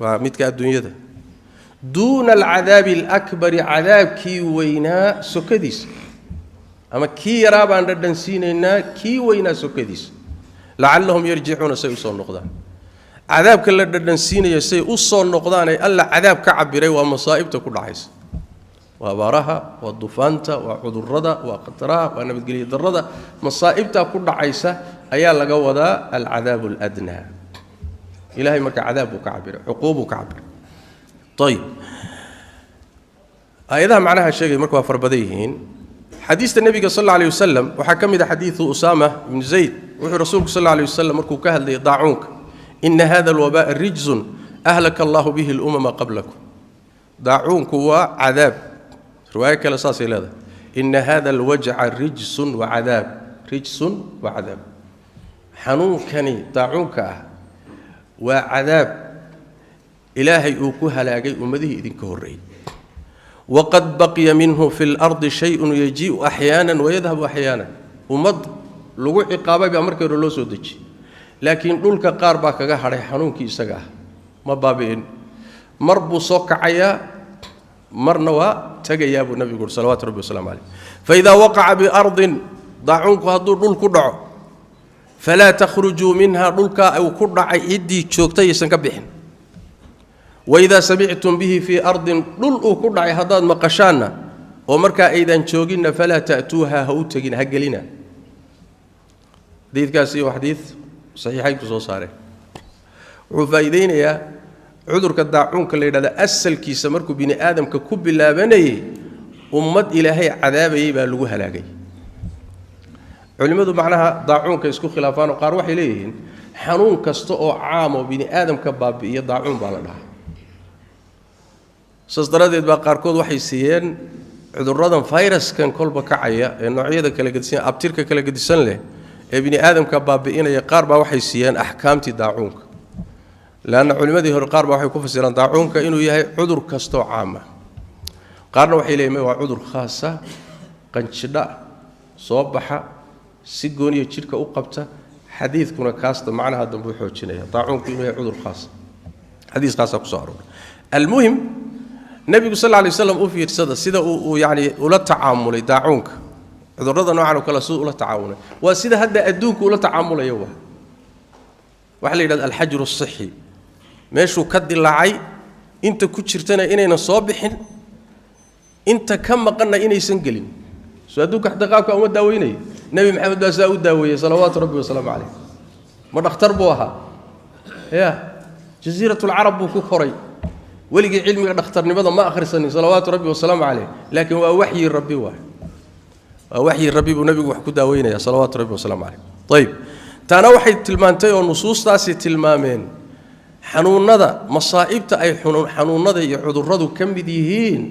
A: waa midka adduunyada, duuna alcadaabi alakbari, cadaabkii weynaa sokadiisa, ama kii yaraa baan dhadhansiinaynaa kii weynaa sokadiisa, lacallahum yarjicuuna, say u soo noqdaan. Cadaabka la dhadhansiinayo say u soo noqdaanay alla cadaab ka cabiray waa masaa'ibta ku dhacaysa, waa abaaraha, waa dufaanta, waa cudurrada, waa khataraha, waa nabadgelyo darrada, masaa'ibtaa ku dhacaysa ayaa laga wadaa alcadaabu aladnaa. Ilahay marka cadaab buu ka cabiray, cuquubuu ka cabiray. Ayib, aayadaha macnaha sheegay marka waa fara badan yihiin. Xadiista nebiga sal alla alay wasalam waxaa ka mid a xadiidu Usaama ibnu Zayd, wuxuu rasuulku sal alla alay wasalam markuu ka hadlayay daacuunka, ina hada alwabaa'a rijzun ahlaka allahu bihi alumama qablakum. Daacuunku waa cadaab, riwaayo kale saasay leedahay, ina hada alwajca rijsun wacadaab, rijsun wacadaab. Xanuunkani daacuunka ah waa cadaab ilaahay uu ku halaagay ummadihii idinka horreeyey. Waqad baqiya minhu fi lardi shayun yajii'u axyaanan wayadhabu axyaanan. Ummad lagu ciqaabay baa markii hore loo soo dejiyey, laakiin dhulka qaar baa kaga hadhay xanuunkii isaga ah, ma baabi'in, mar buu soo kacayaa marna waa tegayaa buu nabigu uri salawatu rabbi waslamu caleyh. Faidaa waqaca biardin, daacuunku hadduu dhul ku dhaco, falaa takhrujuu minha, dhulkaa uu ku dhacay ciddii joogtay aysan ka bixin. Waidaa samictum bihi fii ardin, dhul uu ku dhacay haddaad maqashaanna oo markaa aydan jooginna, falaa ta'tuuha, ha u tegin, ha gelina. Xadiidkaasi waa xadiid saxiixaynku soo saareen, wuxuu faa'iideynayaa cudurka daacuunka la yidhahda asalkiisa markuu bini aadamka ku bilaabanayay ummad ilaahay cadaabayay baa lagu halaagay. Culimmadu macnaha daacuunka isku khilaafaanoo qaar waxay leeyihiin xanuun kasta oo caam oo bini aadamka baabi'iya daacuun baa la dhahaa. Saas daraaddeed baa qaarkood waxay siiyeen cudurradan fayraskan kolba kacaya ee noocyada kala gedisan, abtirka kala gedisan leh ee bini aadamka baabi'inaya, qaar baa waxay siiyeen axkaamtii daacuunka. Leanna culimmadii hore qaar baa waxay ku fasiraan daacuunka inuu yahay cudur kastoo caama, qaarna waxay leeyihin waa cudur khaasa, qanjidha soo baxa si gooniya jidhka u qabta. Xadiidkuna kaasta macnaha dambe u xoojinaya daacuunku inuu yahay cudur khaasa, xadiis khaasaa kusoo arooray. Almuhim, nebigu sal alla alay waslam u fiirsada sida uu yacni ula tacaamulay daacuunka, cudurrada noocan oo kale siduu ula tacaamulay waa sida hadda adduunku ula tacaamulayo. Waa waxaa la yidhahda alxajru asixi, meeshuu ka dilaacay inta ku jirtana inaynan soo bixin, inta ka maqanna inaysan gelin. Soo adduunka xataa qaabka uma daaweynaya? Nebi Maxamed baa saa u daaweeyey salawaatu rabbi wasalaamu caleyh. Ma dhakhtar buu ahaa? Ya jasiiratulcarab buu ku koray, weligii cilmiga dhakhtarnimada ma akhrisanin salawaatu rabbi wasalaamu caleyh, laakiin waa waxyi rabbi, waay waa waxyi rabbi buu nebigu wax ku daaweynaya salawaatu rabbi wasalaamu caleyh. Ayib, taana waxay tilmaantay oo nusuustaasi tilmaameen xanuunnada masaa'ibta ay xanuunnada iyo cudurradu ka mid yihiin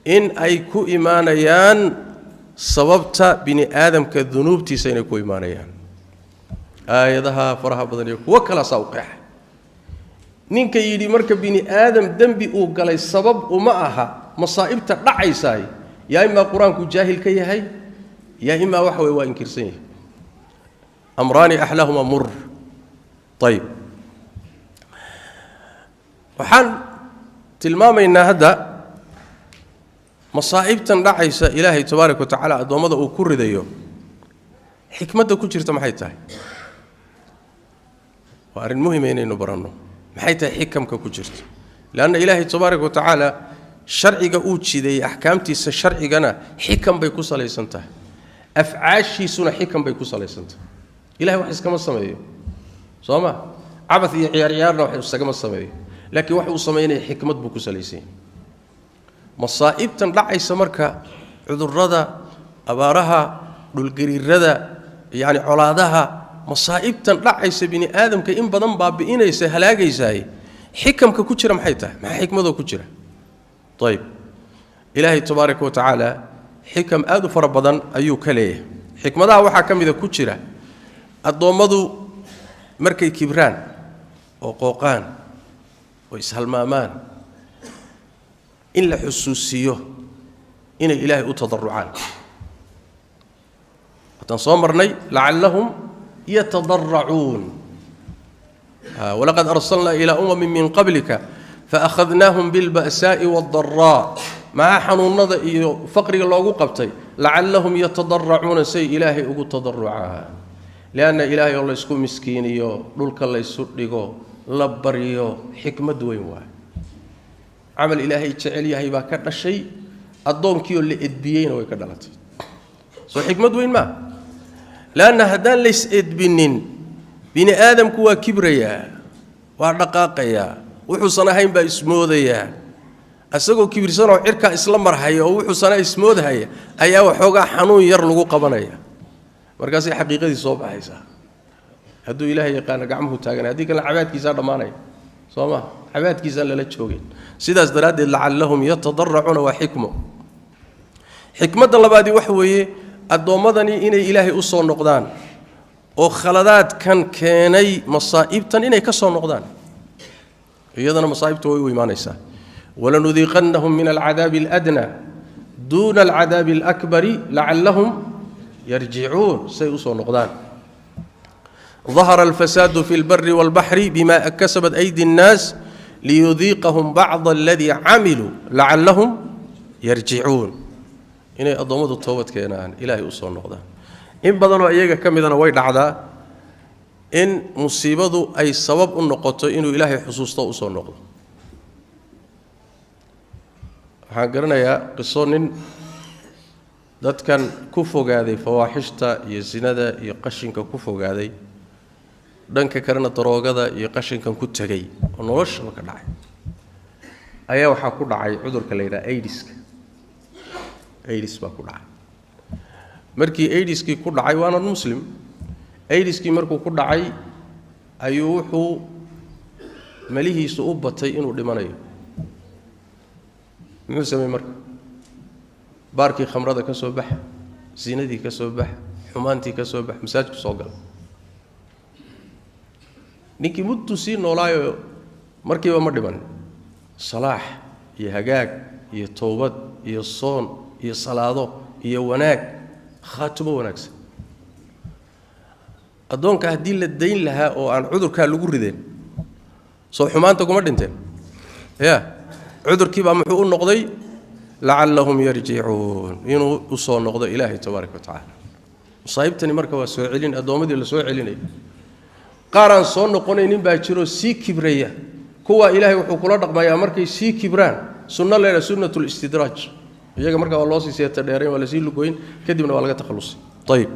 A: in ay ku imaanayaan sababta bini aadamka dunuubtiisa inay ku imaanayaan. Aayadaha faraha badan iyo kuwo kalaasaa u qeexay. Ninka yidhi marka bini aadam dembi uu galay sabab uma aha masaa'ibta dhacaysaay, yaa imaa qur-aanku jaahil ka yahay, yaa imaa waxa weye waa inkirsan yahay. Amraani axlaahumaa mur. Ayib, Waxaan tilmaamaynaa hadda masaa'ibtan dhacaysa Ilaahay tabaaraka wa tacaala addoommada uu ku ridayo, xikmadda ku jirta maxay tahay? Waa arrin muhima inaynu baranno maxay tahay xikamka ku jirta, leanna Ilaahay tabaaraka wa tacaala sharciga uu jideeyey, axkaamtiisa sharcigana xikam bay ku salaysan tahay, afcaashiisuna xikam bay ku salaysan tahay. Ilahay wax iskama sameeyo, soo ma? Cabath iyo ciyaar ciyaarna wax isagama sameeyo, laakiin wax uu samaynaya xikmad buu ku salaysan yahay. Masaa'ibtan dhacaysa marka, cudurrada, abaaraha, dhulgariirada, yacni colaadaha, masaa'ibtan dhacaysa bini aadamka in badan baabi'inaysa, halaagaysaay, xikamka ku jira maxay tahay? Maxaa xikmadoo ku jira? Ayib, Ilaahay tabaaraka wa tacaala xikam aad u fara badan ayuu ka leeyahay. Xikmadaha waxaa ka mida ku jira addoommadu markay kibraan oo qooqaan oo ishalmaamaan in la xusuusiyo inay Ilaahay u tadarucaan. Haddaan soo marnay lacallahum yatadaracuun, walaqad arsalnaa ilaa umamin min qablika faakhadnaahum bilba'saa'i waaddaraa. Maxaa xanuunada iyo faqriga loogu qabtay? Lacallahum yatadaracuuna, say Ilaahay ugu tadarucaan. Lianna Ilaahay oo laysku miskiiniyo, dhulka laysu dhigo, la baryo, xikmad weyn waay. Camal Ilaahay jecel yahay baa ka dhashay, addoonkiioo la edbiyeyna way ka dhalatay. Soo xikmad weyn maa? Leanna haddaan lays edbinin, bini aadamku waa kibrayaa, waa dhaqaaqayaa, wuxuusan ahayn baa ismoodayaa. Isagoo kibirsanoo cirkaa isla marhaya oo wuxuusana ismoodhaya ayaa waxoogaa xanuun yar lagu qabanaya, markaasay xaqiiqadii soo baxaysaa. Hadduu Ilaahay yaqaano gacmuhu taaganay, haddii kalena cabaadkiisaa dhammaanaya, soo ma? Cabaadkiisaan lala joogin. Sidaas daraaddeed lacallahum yatadaracuuna waa xikmo. Xikmadda labaadii waxa weeye addoommadani inay Ilaahay u soo noqdaan oo khaladaadkan keenay masaa'ibtan inay ka soo noqdaan. Iyadana masaa'ibta way u imaanaysaa. Walanudiiqannahum min alcadaabi aladnaa duuna alcadaabi alakbari lacallahum yarjicuun, say usoo noqdaan. ظهر الفساد في البر والبحر بما كسبت أيدي الناس ليذيقهم بعض الذي عملوا لعلهم يرجعون. Inay addoommadu toobad keenaan, Ilaahay u soo noqdaan. In badanoo iyaga ka midana way dhacdaa in musiibadu ay sabab u noqoto inuu Ilaahay xusuusto, usoo noqdo. Waxaan garanayaa qiso nin dadkan ku fogaaday fawaaxishta iyo sinada iyo qashinka ku fogaaday, dhanka kalena daroogada iyo qashinkan ku tegay oo noloshaba ka dhacay, ayaa waxaa ku dhacay cudurka la yidhaha aidiska. Aidis baa ku dhacay. Markii aidiskii ku dhacay, waana muslim, aidiskii markuu ku dhacay ayuu wuxuu malihiisu u batay inuu dhimanayo. Muxuu sameeyey marka? Baarkii khamrada ka soo bax, sinadii ka soo bax, xumaantii ka soo bax, masaajidku soo gala. Ninkii mudduu sii noolaayo, markiiba ma dhiman. Salaax iyo hagaag iyo towbad iyo soon iyo salaado iyo wanaag, khaatumo wanaagsan. Addoonka haddii la dayn lahaa oo aan cudurkaa lagu rideen, soo xumaanta kuma dhinteen? Ya cudurkii baa muxuu u noqday? Lacallahum yarjicuun, inuu u soo noqdo Ilaahay tabaaraka wa tacaala. Masaa'ibtani marka waa soo celin addoommadii la soo celinaya. Qaar aan soo noqonaynin baa jiroo sii kibraya. Kuwaa Ilaahay wuxuu kula dhaqmayaa markay sii kibraan sunno leedha, sunnat listidraaj. Iyaga marka waa loo sii seeta dheerayn, waa lasii lugoyn, kadibna waa laga takhallusay. Ayib,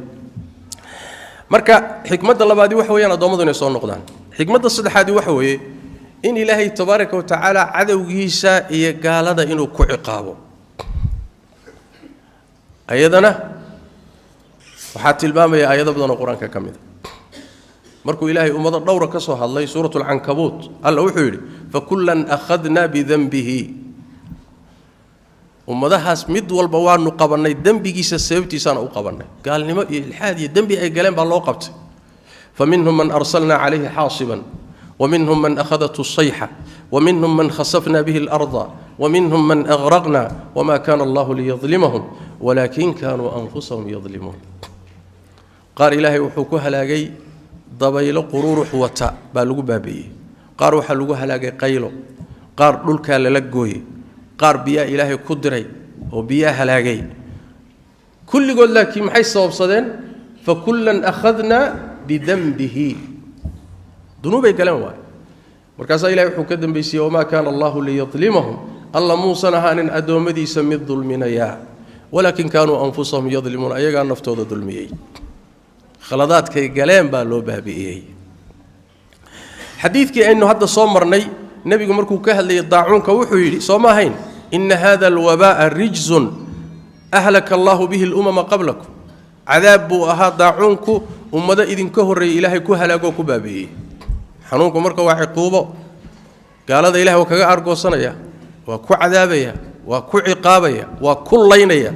A: marka xikmadda labaadi waxa weeyaan addoommadu inay soo noqdaan. Xikmadda saddexaadi waxa weeye in Ilaahay tabaaraka wa tacaala cadowgiisa iyo gaalada inuu ku ciqaabo. Ayadana waxaa tilmaamaya aayado badan oo Qur-aanka ka mid a. Markuu Ilaahay ummado dhowra ka soo hadlay, suuratu alcankabuut, Alla wuxuu yidhi: fakullan akhadna bidanbihi. Ummadahaas mid walba waanu qabannay, dembigiisa sababtiisaana u qabannay. Gaalnimo iyo ilxaad iyo dembi ay galeen baa loo qabtay. Fa minhum man arsalna calayhi xaasiban, waminhum man akhadathu sayxa, waminhum man khasafna bihi alarda, waminhum man agraqna, wma kana allahu liyadlimahum walaakin kanuu anfusahum yadlimuun. Qaar Ilaahay wuxuu ku halaagay dabaylo qururux wata baa lagu baabi'iyey. Qaar waxaa lagu halaagay qaylo. Qaar dhulkaa lala gooyey, qaar biyaa Ilaahay ku diray oo biyaa halaagay kulligood. Laakiin maxay sababsadeen? Fa kullan akhadnaa bidanbihi, dunuubay galeen waay. Markaasaa Ilahay wuxuu ka dambaysiiyey: wamaa kaana allahu liyadlimahum, Alla muusan ahaanin addoommadiisa mid dulminayaa, walaakin kaanuu anfusahum yadlimuun, ayagaa naftooda dulmiyey, khaladaadkay galeen baa loo baabi'iyey. Xadiidkii aynu hadda soo marnay, nebigu markuu ka hadlayay daacuunka wuxuu yidhi, soo ma ahayn: ina hada alwabaa'a rijzun ahlaka allahu bihi alumama qablakum. Cadaab buu ahaa daacuunku, ummado idinka horreeyay Ilaahay ku halaagoo ku baabi'iyey. Xanuunku marka waa ciquubo gaalada Ilahay waa kaga argoosanaya, waa ku cadaabaya, waa ku ciqaabaya, waa ku laynaya.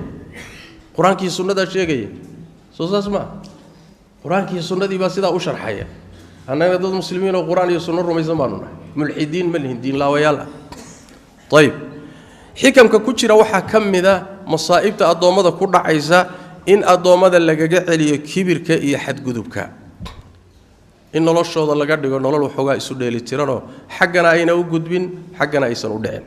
A: Qur-aankii sunnadaa sheegaya, soo saas maa? Qur-aankii sunnadii baa sidaa u sharxaya. Annagana dad muslimiin oo qur-aan iyo sunno rumaysan baanu nahay, mulxidiin ma lihin, diinlaawayaal ah. Ayib, xikamka ku jira waxaa ka mid a masaa'ibta addoommada ku dhacaysa in addoommada lagaga celiyo kibirka iyo xadgudubka, in noloshooda laga dhigo nolol waxoogaa isu dheelitiranoo xaggana ayna u gudbin, xaggana aysan u dhicin.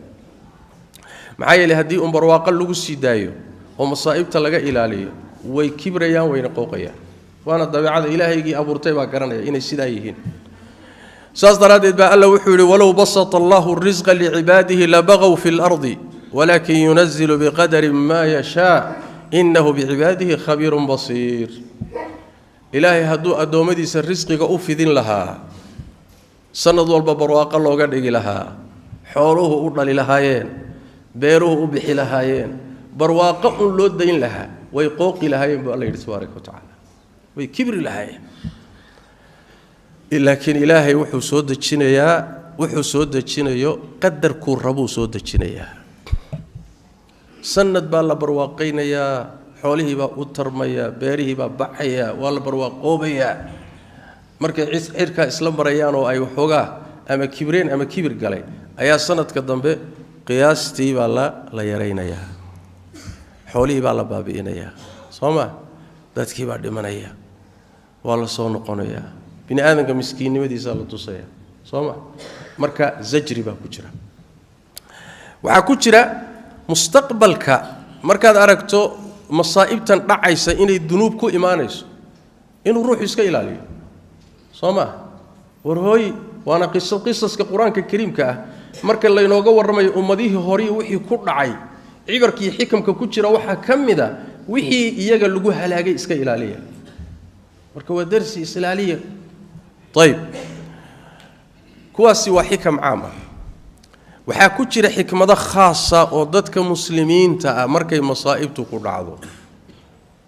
A: Maxaa yeeley, haddii un barwaaqo lagu sii daayo oo masaa'ibta laga ilaaliyo, way kibrayaan, wayna qooqayaan, waana dabeecada Ilaahaygii abuurtay baa garanaya inay sidaa yihiin. Saas daraaddeed baa Alla wuxuu yidhi: walow basata allahu risqa licibaadihi labaqow fi lardi walaakin yunazilu biqadarin maa yashaa inahu bicibaadihi khabiirun basiir. Ilaahay hadduu addoommadiisa risqiga u fidin lahaa, sanad walba barwaaqo looga dhigi lahaa, xooluhu u dhali lahaayeen, beeruhu u bixi lahaayeen, barwaaqo un loo dayn lahaa, way qooqi lahaayeen buu Alla yidhi tabaaraka wa tacaala, way kibri lahaayeen. Laakiin Ilaahay wuxuu soo dejinayaa, wuxuu soo dejinayo qadarkuu rabuu soo dejinayaa. Sanad baa la barwaaqaynayaa, xoolihii baa u tarmaya, beerihii baa baxaya, waa la barwaaqoobayaa. Markay xirkaa isla marayaan oo ay waxoogaa ama kibreen ama kibir galay, ayaa sanadka dambe qiyaastii baa la yaraynayaa, xoolihii baa la baabi'inayaa, soo ma? Dadkii baa dhimanaya, waa la soo noqonayaa, bini aadamka miskiinnimadiisaa la tusaya, soo ma? Marka zajri baa ku jira. Waxaa ku jira mustaqbalka markaad aragto masaa'ibtan dhacaysa inay dunuub ku imaanayso, inuu ruuxu iska ilaaliyo, soo maa? War hooy, waana qiso qisaska Qur-aanka kariimka ah marka laynooga warramayo ummadihii horiy wixii ku dhacay, cibarkii xikamka ku jira waxaa ka mid a wixii iyaga lagu halaagay iska ilaaliya. Marka waa darsi isilaaliya. Ayib, kuwaasi waa xikam caam ah. Waxaa ku jira xikmado khaasa oo dadka muslimiinta ah markay masaa'ibtu ku dhacdo.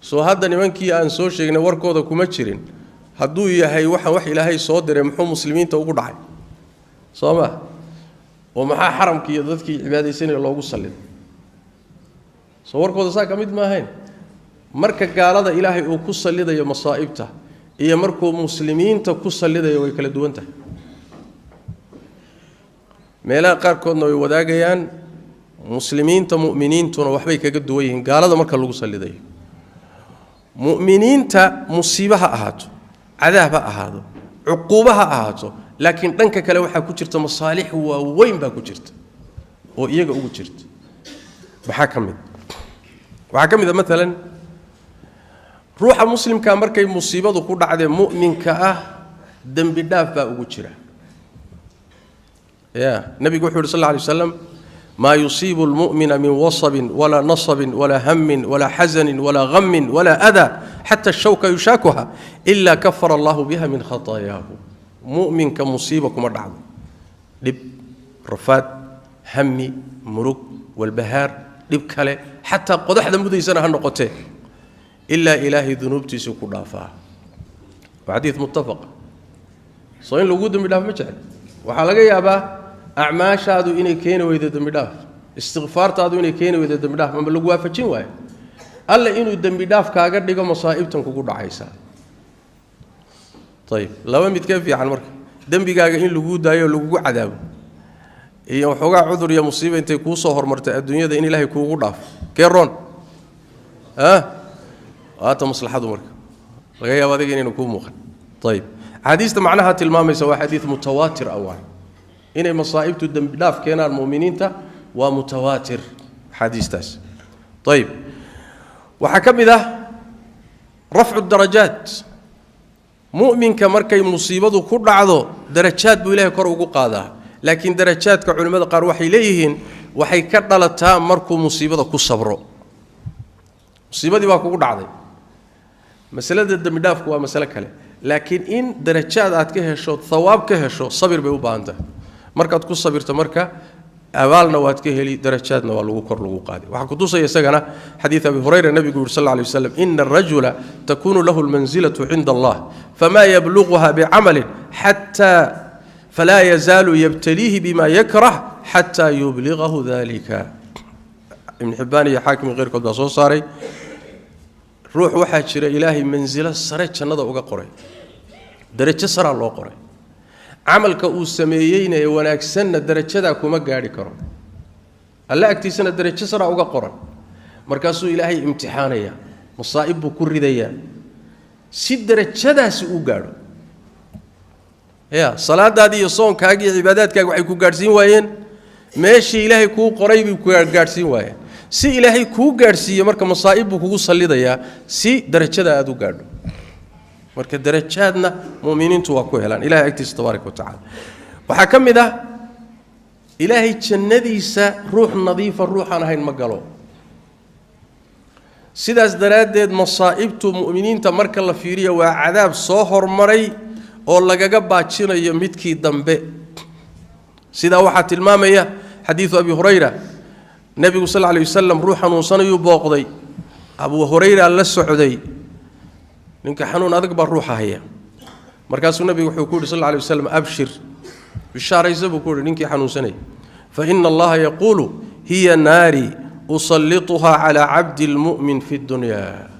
A: Soo hadda nimankii aan soo sheegnay warkooda kuma jirin: hadduu yahay waxaan wax Ilaahay soo diray, muxuu muslimiinta ugu dhacay? Soo ma? Oo maxaa xaramkii iyo dadkii cibaadaysanaya loogu salliday? Soo warkooda saa ka mid ma ahayn? Marka gaalada Ilaahay uu ku sallidayo masaa'ibta iyo markuu muslimiinta ku sallidayo way kala duwan tahay. Meelaha qaarkoodna way wadaagayaan, muslimiinta mu'miniintuna waxbay kaga duwan yihiin gaalada marka lagu sallidayo. Mu'miniinta musiibo ha ahaato, cadaab ha ahaado, cuquubo ha ahaato, laakiin dhanka kale waxaa ku jirta masaalix waaweyn baa ku jirta oo iyaga ugu jirta. Maxaa ka mid? Waxaa ka mid a maalan ruuxa muslimkaa markay musiibadu ku dhacdee mu'minka ah, dembi dhaaf baa ugu jira. Ya nabigu wuxu yuri sal alla alay waslam: maa yusiibu almu'mina min wasabin walaa nasabin walaa hamin walaa xasanin walaa hamin walaa adaa xata shawka yushaakuha ila kafara allahu biha min khataayaahu. Mu'minka musiiba kuma dhacdo, dhib, rafaad, hami, murug, walbahaar, dhib kale, xataa qodaxda mudaysana ha noqotee, ilaa Ilaahay dunuubtiisu ku dhaafaa. Waa xadiid muttafaqa. Soo in lagu dembi dhaaf ma jecel? Waxaa laga yaabaa acmaashaadu inay keeni weydo dembi dhaaf, istikfaartaadu inay keeni weydo dembi dhaaf, ama lagu waafajin waayo Alle inuu dembi dhaaf kaaga dhigo masaa'ibtan kugu dhacaysa. Ayib, laba mid ka fiican marka: dembigaaga in laguu daayo o lagugu cadaabo, iyo waxoogaa cudur iyo musiiba intay kuu soo hormartay adduunyada in Ilaahay kuugu dhaafo, kee roon? Waata maslaxadu marka laga yaabo adiga inaynu kuu muuqan. Ayib, axaadiista macnaha tilmaamaysa waa xadiid mutawaatir ah waay. Inay masaa'ibtu dembi dhaaf keenaan mu'miniinta waa mutawaatir axaadiistaas. Ayib, waxaa ka mid ah rafcu darajaat. Mu'minka markay musiibadu ku dhacdo darajaad buu Ilaahay kor ugu qaadaa, laakiin darajaadka culimmada qaar waxay leeyihiin waxay ka dhalataa markuu musiibada ku sabro. Musiibadii baa kugu dhacday, masalada dembi dhaafku waa masale kale, laakiin in darajaad aad ka hesho, thawaab ka hesho, sabir bay u baahan tahay. Markaad ku sabirto marka abaalna waad ka heli, darajaadna waa lagu kor lagu qaaday. Waxaa kutusaya isagana xadiid Abi Hurayra, nabigu yuri sal alla alay waslam: ina arajula takunu lahu almansilatu cinda Allah fama yabluguha bicamalin xataa falaa yazaalu yabtaliihi bima yakrah xataa yubligahu dalika. Ibn Xibbaan iyo Xaakim keyrkood baa soo saaray. Ruux waxaa jira Ilaahay mansilo sare jannada uga qoray, darajo saraa loo qoray, camalka uu sameeyeyna ee wanaagsanna darajadaa kuma gaadhi karo, alle agtiisana darajo saraa uga qoran. Markaasuu Ilaahay imtixaanayaa, masaa'ib buu ku ridayaa si darajadaasi uu gaadho. Ya salaadaadii iyo soonkaagii iyo cibaadaadkaagi waxay ku gaadhsiin waayeen meeshii Ilaahay kuu qoray bay ku gaadhsiin waayeen. Si Ilaahay kuu gaadhsiiyo marka masaa'ib buu kugu sallidayaa si darajada aada u gaadho. Marka darajaadna mu'miniintu waa ku helaan Ilahay agtiisa tabaaraka wa tacala. Waxaa ka mid ah Ilaahay jannadiisa ruux nadiifa ruuxaan ahayn ma galo. Sidaas daraaddeed masaa'ibtu mu'miniinta marka la fiiriyo waa cadaab soo hormaray oo lagaga baajinayo midkii dambe. Sidaa waxaa tilmaamaya xadiidu Abi Hurayra. Nebigu sal alla alay wasalam ruux xanuunsanayuu booqday, Abu Hurayra la socday. Ninka xanuun adag baa ruuxa haya. Markaasuu nebigu wuxuu ku yidhi sal alla alay waslam: abshir, bishaaraysa buu ku yidhi ninkii xanuunsanayay, fa ina Allaha yaquulu hiya naari usallituhaa calaa cabdi lmu'min fi ddunyaa.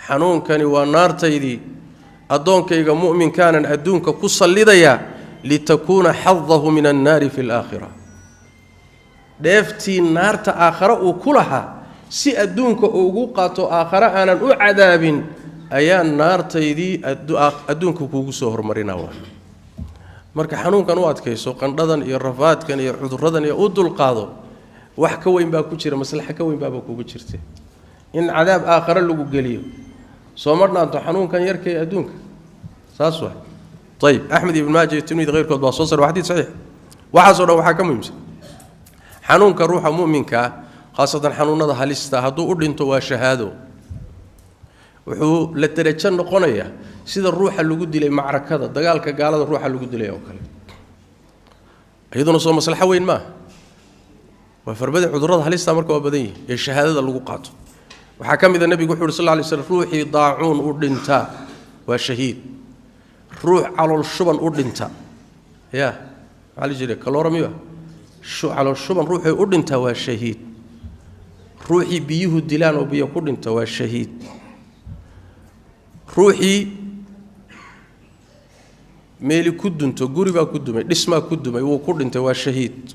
A: Xanuunkani waa naartaydii, addoonkayga mu'minkaanan adduunka ku sallidayaa, litakuuna xadahu min annaari fi alaakhira. Dheeftii naarta aakhare uu ku lahaa si adduunka uu ugu qaato, aakhare aanan u cadaabin, ayaa naartaydii adduunka kuugu soo hormarinaa. Waa marka xanuunkan u adkayso, qandhadan iyo rafaadkan iyo cudurradan iyo u dulqaado, wax ka weyn baa ku jira, maslaxa ka weyn baaba kugu jirta. In cadaab aakhare lagu geliyo sooma dhaanto xanuunkan yarka ee adduunka? Saas waay. Ayib, Axmed Ibn Maaja iyo Tirmidi keyrkood baa soo sar, waa xadiid saxiix. Waxaasoo dhan waxaa ka muhiimsan xanuunka ruuxa mu'minka ah, khaasatan xanuunada halista, hadduu u dhinto waa shahaado. Wuxuu la derajo noqonayaa sida ruuxa lagu dilay macrakada dagaalka gaalada, ruuxa lagu dilay oo kale. Iyaduna soo maslaxo weyn maaha? Waa farbada cudurrada halista marka waa badan yihi ee shahaadada lagu qaato. Waxaa ka mid a nebigu wuxu uhi sal lla lay slam: ruuxii daacuun u dhintaa waa shahiid, ruux calool shuban u dhinta, ya maxaa la jira, kaloora miya, calool shuban ruuxii u dhintaa waa shahiid, ruuxii biyuhu dilaan oo biyo ku dhinta waa shahiid, ruuxii meeli ku dunto, guri baa ku dumay, dhismaa ku dumay, wuu ku dhintay, waa shahiid,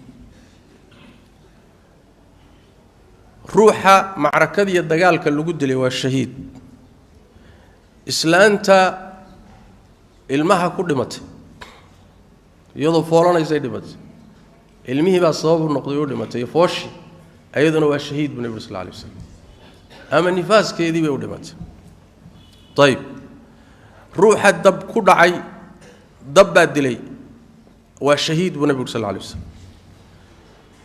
A: ruuxa macrakadiiyo dagaalka lagu dilay waa shahiid, islaanta ilmaha ku dhimatay iyadoo foolanaysay dhimatay, ilmihii baa sababu noqday u dhimatay fooshi, ayaduna waa shahiid buu nebi sal lla alay waslam, ama nifaaskeedii bay u dhimatay. Ayib, ruuxa dab ku dhacay, dab baa dilay, waa shahiid buu nebigu sal lla alay waslam.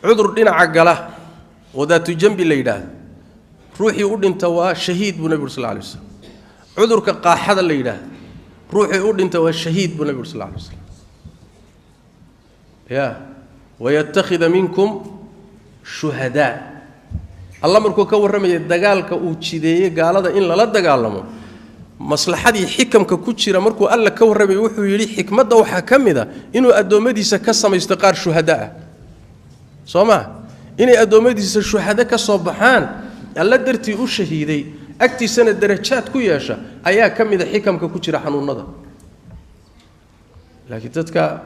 A: Cudur dhinaca gala oo daatu jambi la yidhaahdo ruuxii u dhinta waa shahiid buu nebigu sal lla alay waslam. Cudurka qaaxada la yidhaahdo ruuxii u dhinta waa shahiid buu nebigu sal lla alay waslam. Ya wayattakhida minkum shuhadaa. Alla markuu ka warramayay dagaalka uu jideeyey gaalada in lala dagaalamo, maslaxadii xikamka ku jira markuu alla ka warramayay wuxuu yidhi xikmadda waxaa ka mid a inuu addoommadiisa ka samaysto qaar shuhada ah. Soo maa inay addoommadiisa shuhado ka soo baxaan, alla dartii u shahiiday, agtiisana darajaad ku yeesha, ayaa ka mid a xikamka ku jira xanuunada. Laakiin dadka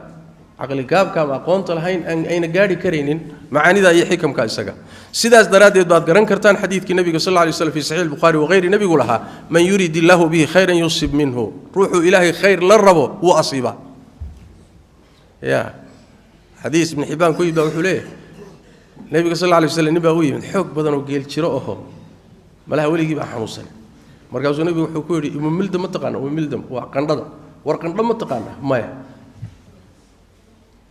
A: caqligaabka ama aqoonta lahayn ayna gaadhi karaynin macaanida iyo xikamka isaga. Sidaas daraaddeed baad garan kartaan xadiidkii nebiga sal lla lay slam fi saxiix Bukhari wahayri, nebigu lahaa: man yurid illaahu bihi khayran yusib minhu. Ruuxuu Ilaahay khayr la rabo wuu asiibaa. Ya xadiid Xadiis Ibn Xibbaan ku yimid wuxuu leeyahay Nabiga sallallahu alayhi wasallam nibaa u yimid xoog badan oo geel jiro aho malaha weligii baa xanuunsan. Markaasuu nabigu wuxuu ku yidhi Umu Mildam ma taqaana? Umu Mildam waa qandhada. War qandho ma taqaana? Maya.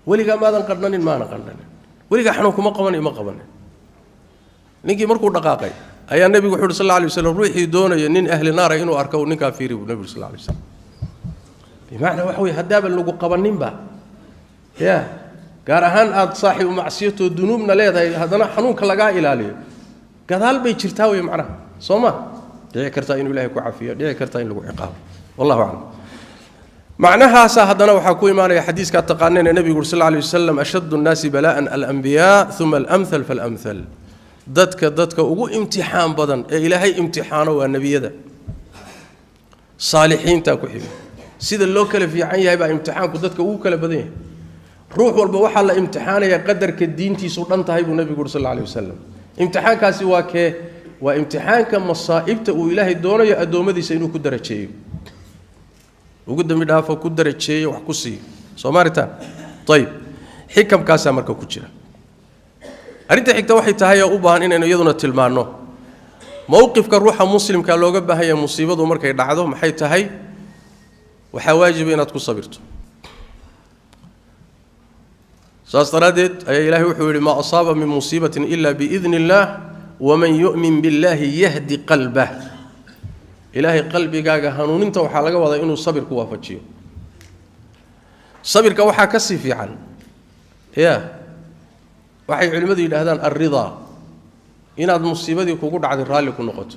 A: Weligaa maadan qandhanin? Maana qandhanin. Weligaa xanuun kuma qabanin? Ma qabanin. Ninkii markuu dhaqaaqay ayaa nabigu wuxuu yidhi sallallahu alayhi wasallam ruuxii doonaya nin ahli naara inuu arko ninkaa fiiri buu nabigu sallallahu alayhi wasallam. Bimacnaa waxa weeye haddaaba lagu qabaninba ya gaar ahaan aad saaxiibu macsiyatoo dunuubna leedahay haddana xanuunka lagaa ilaaliyo gadaal bay jirtaa wey macnaha soo ma dhici kartaa inuu Ilaahay ku cafiyo, dhici kartaa in lagu ciqaabo, wallahu aclam. Macnahaasaa haddana waxaa ku imaanaya xadiiskaa taqaaneen ee nabigu uri sal alay wasalam ashaddu nnaasi balaa'an alambiyaa uma alamthal faalamthal. Dadka ugu imtixaan badan ee Ilaahay imtixaano waa nebiyada, saalixiintaa ku xiga. Sida loo kala fiican yahay baa imtixaanku dadka ugu kala badan yahay. Ruux walba waxaa la imtixaanayaa qadarka diintiisu dhan tahay buu nabigu uri sal alay wasalam. Imtixaankaasi waa kee? Waa imtixaanka masaa'ibta uu Ilaahay doonayo addoommadiisa inuu ku darajeeyo, ugu dambi dhaafo, ku darajeeyo, wax ku siiyo. Soo maaritaan? Ayib, xikamkaasaa marka ku jira. Arrinta xigta waxay tahay oo u baahan inaynu iyaduna tilmaanno mowqifka ruuxa muslimka looga baahan yahay musiibadu markay dhacdo maxay tahay? Waxaa waajiba inaad ku sabirto. Saas daraaddeed ayaa Ilaahay wuxuu yidhi maa asaaba min musiibatin ila biidni illaah waman yu'min billaahi yahdi qalbah. Ilaahay qalbigaaga hanuuninta waxaa laga wadaa inuu sabir ku waafajiyo. Sabirka waxaa ka sii fiican ya waxay culimmadu yidhaahdaan alridaa, inaad musiibadii kugu dhacday raalli ku noqoto.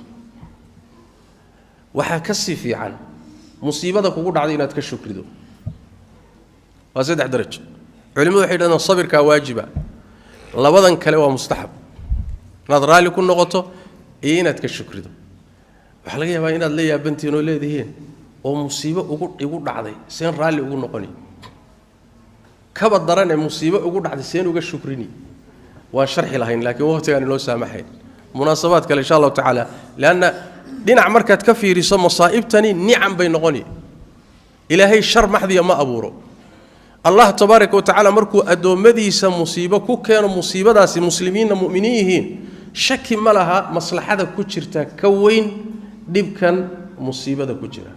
A: Waxaa ka sii fiican musiibada kugu dhacday inaad ka shukrido. Waa saddex darajo. Culimadu waxay yidhahdaan sabirkaa waajiba, labadan kale waa mustaxab, inaad raalli ku noqoto iyo inaad ka shukrido. Waxaa laga yaabaa inaad la yaabantihiin oo leedihiin oo musiibo ugu dhacday seen raalli ugu noqoni, kaba daran ee musiibo ugu dhacday seen uga shukrini. Waan sharxi lahayn laakiin waqtigaan inoo saamaxayn, munaasabaad kale insha allahu tacaala. Leanna dhinac markaad ka fiiriso masaa'ibtani nicam bay noqoni. Ilaahay shar maxdiya ma abuuro. Allah tabaaraka wa tacaala markuu addoommadiisa musiibo ku keeno, musiibadaasi muslimiinna mu'miniin yihiin, shaki ma laha maslaxada ku jirta ka weyn dhibkan musiibada ku jira.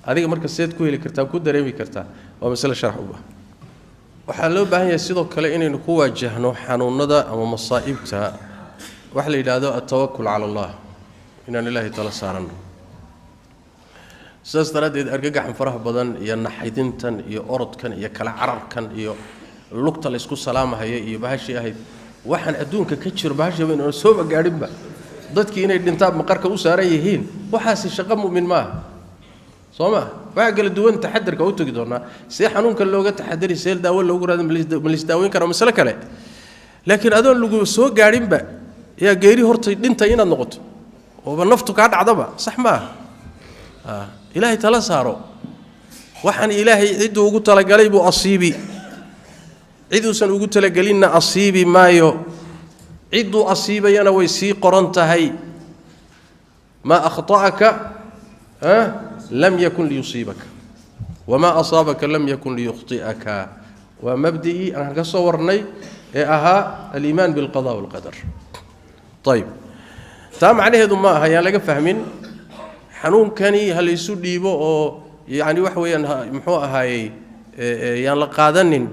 A: Adiga marka seed ku heli kartaa, ku dareemi kartaa, waa masale sharx u baahan. Waxaa loo baahan yahay sidoo kale inaynu ku waajahno xanuunada ama masaa'ibta waxa la yidhaahdo altawakul cala allah, inaan Ilaahay tala saaranno. Sidaas daraaddeed argagaxan faraha badan iyo naxaydintan iyo orodkan iyo kala cararkan iyo lugta la isku salaamahaya iyo bahashii ahayd waxaan adduunka ka jiro bahashiiba inaan sooba gaadhinba, dadkii inay dhintaan maqarka u saaran yihiin, waxaasi shaqo mu'min maaha. Soo ma waxaa kala duwan taxadarka u tegi doonaa, see xanuunka looga taxadari, see daawo loogu raadin, ma lisdaaweyn karaa, masale kale. Laakiin adoon lagu soo gaadhinba yaa geeri hortay dhintay inaad noqoto ooba naftu kaa dhacdaba sax ma aha. Ilaahay tala saaro. Waxaan Ilaahay cidduu ugu talagalay buu asiibi, ciduusan ugu talagelinna asiibi maayo. Cidduu asiibayana way sii qoran tahay. Maa akhta'aka lam yakun liyusiibaka wamaa asaabaka lam yakun liyukhti'aka. Waa mabdi'ii aan ka soo warnay ee ahaa aliimaan bilqada walqadar. Ayib, taa macnaheedu ma aha yaan laga fahmin xanuunkani ha laysu dhiibo oo yacni waxa weeyaan muxuu ahaayey yaan la qaadanin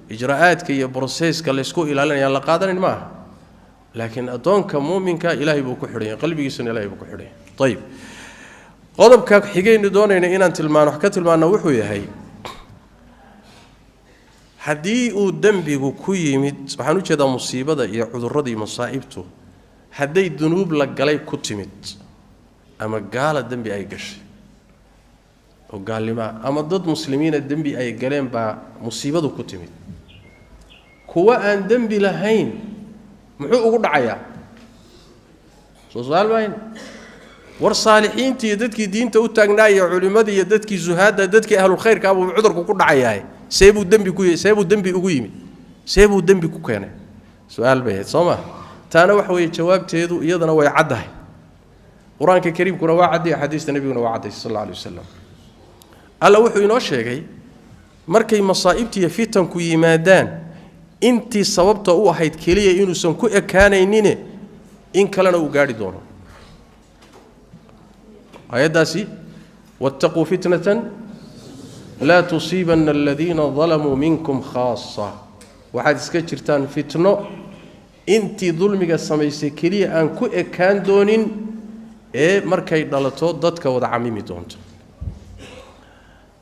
A: ijraa'aadka iyo broseska laysku ilaalinaya yaan la qaadanin ma aha. Laakiin addoonka muuminka Ilaahay buu ku xidhan yahay, qalbigiisuna Ilaahay buu ku xidhan yahay. Ayib, qodobka xigaynu doonayna inaan tilmaano wax ka tilmaanno wuxuu yahay haddii uu dembigu ku yimid, waxaan u jeedaa musiibada iyo cudurrada iyo masaa'ibtu hadday dunuub la galay ku timid, ama gaala dembi ay gashay oo gaalnimaa, ama dad muslimiina dembi ay galeen baa musiibadu ku timid, kuwa aan dembi lahayn muxuu ugu dhacayaa? Soo su-aal maahayn? War saalixiintii iyo dadkii diinta u taagnaaya, culimmadii iyo dadkii zuhaadda, dadkii ahlulkhayrka buu cudurku ku dhacayaa, see buu dembi ku see buu dembi ugu yimid, see buu dembi ku keenay? Su-aal bay ahayd soo ma? Taana waxa weeye jawaabteedu iyadana way caddahay. Qur-aanka kariimkuna waa cadday, axaadiista nebiguna waa cadday sal alla alay wasalam. Alla wuxuu inoo sheegay markay masaa'ibta iyo fitanku yimaadaan Intii sababta u ahayd keliya inuusan ku ekaanaynine in kalena uu gaadhi doono. Aayaddaasi wattaquu fitnatan laa tusiibanna aladiina dalamuu minkum khaasa, waxaad iska jirtaan fitno intii dulmiga samaysay keliya aan ku ekaan doonin ee markay dhalato dadka wada camimi doonto.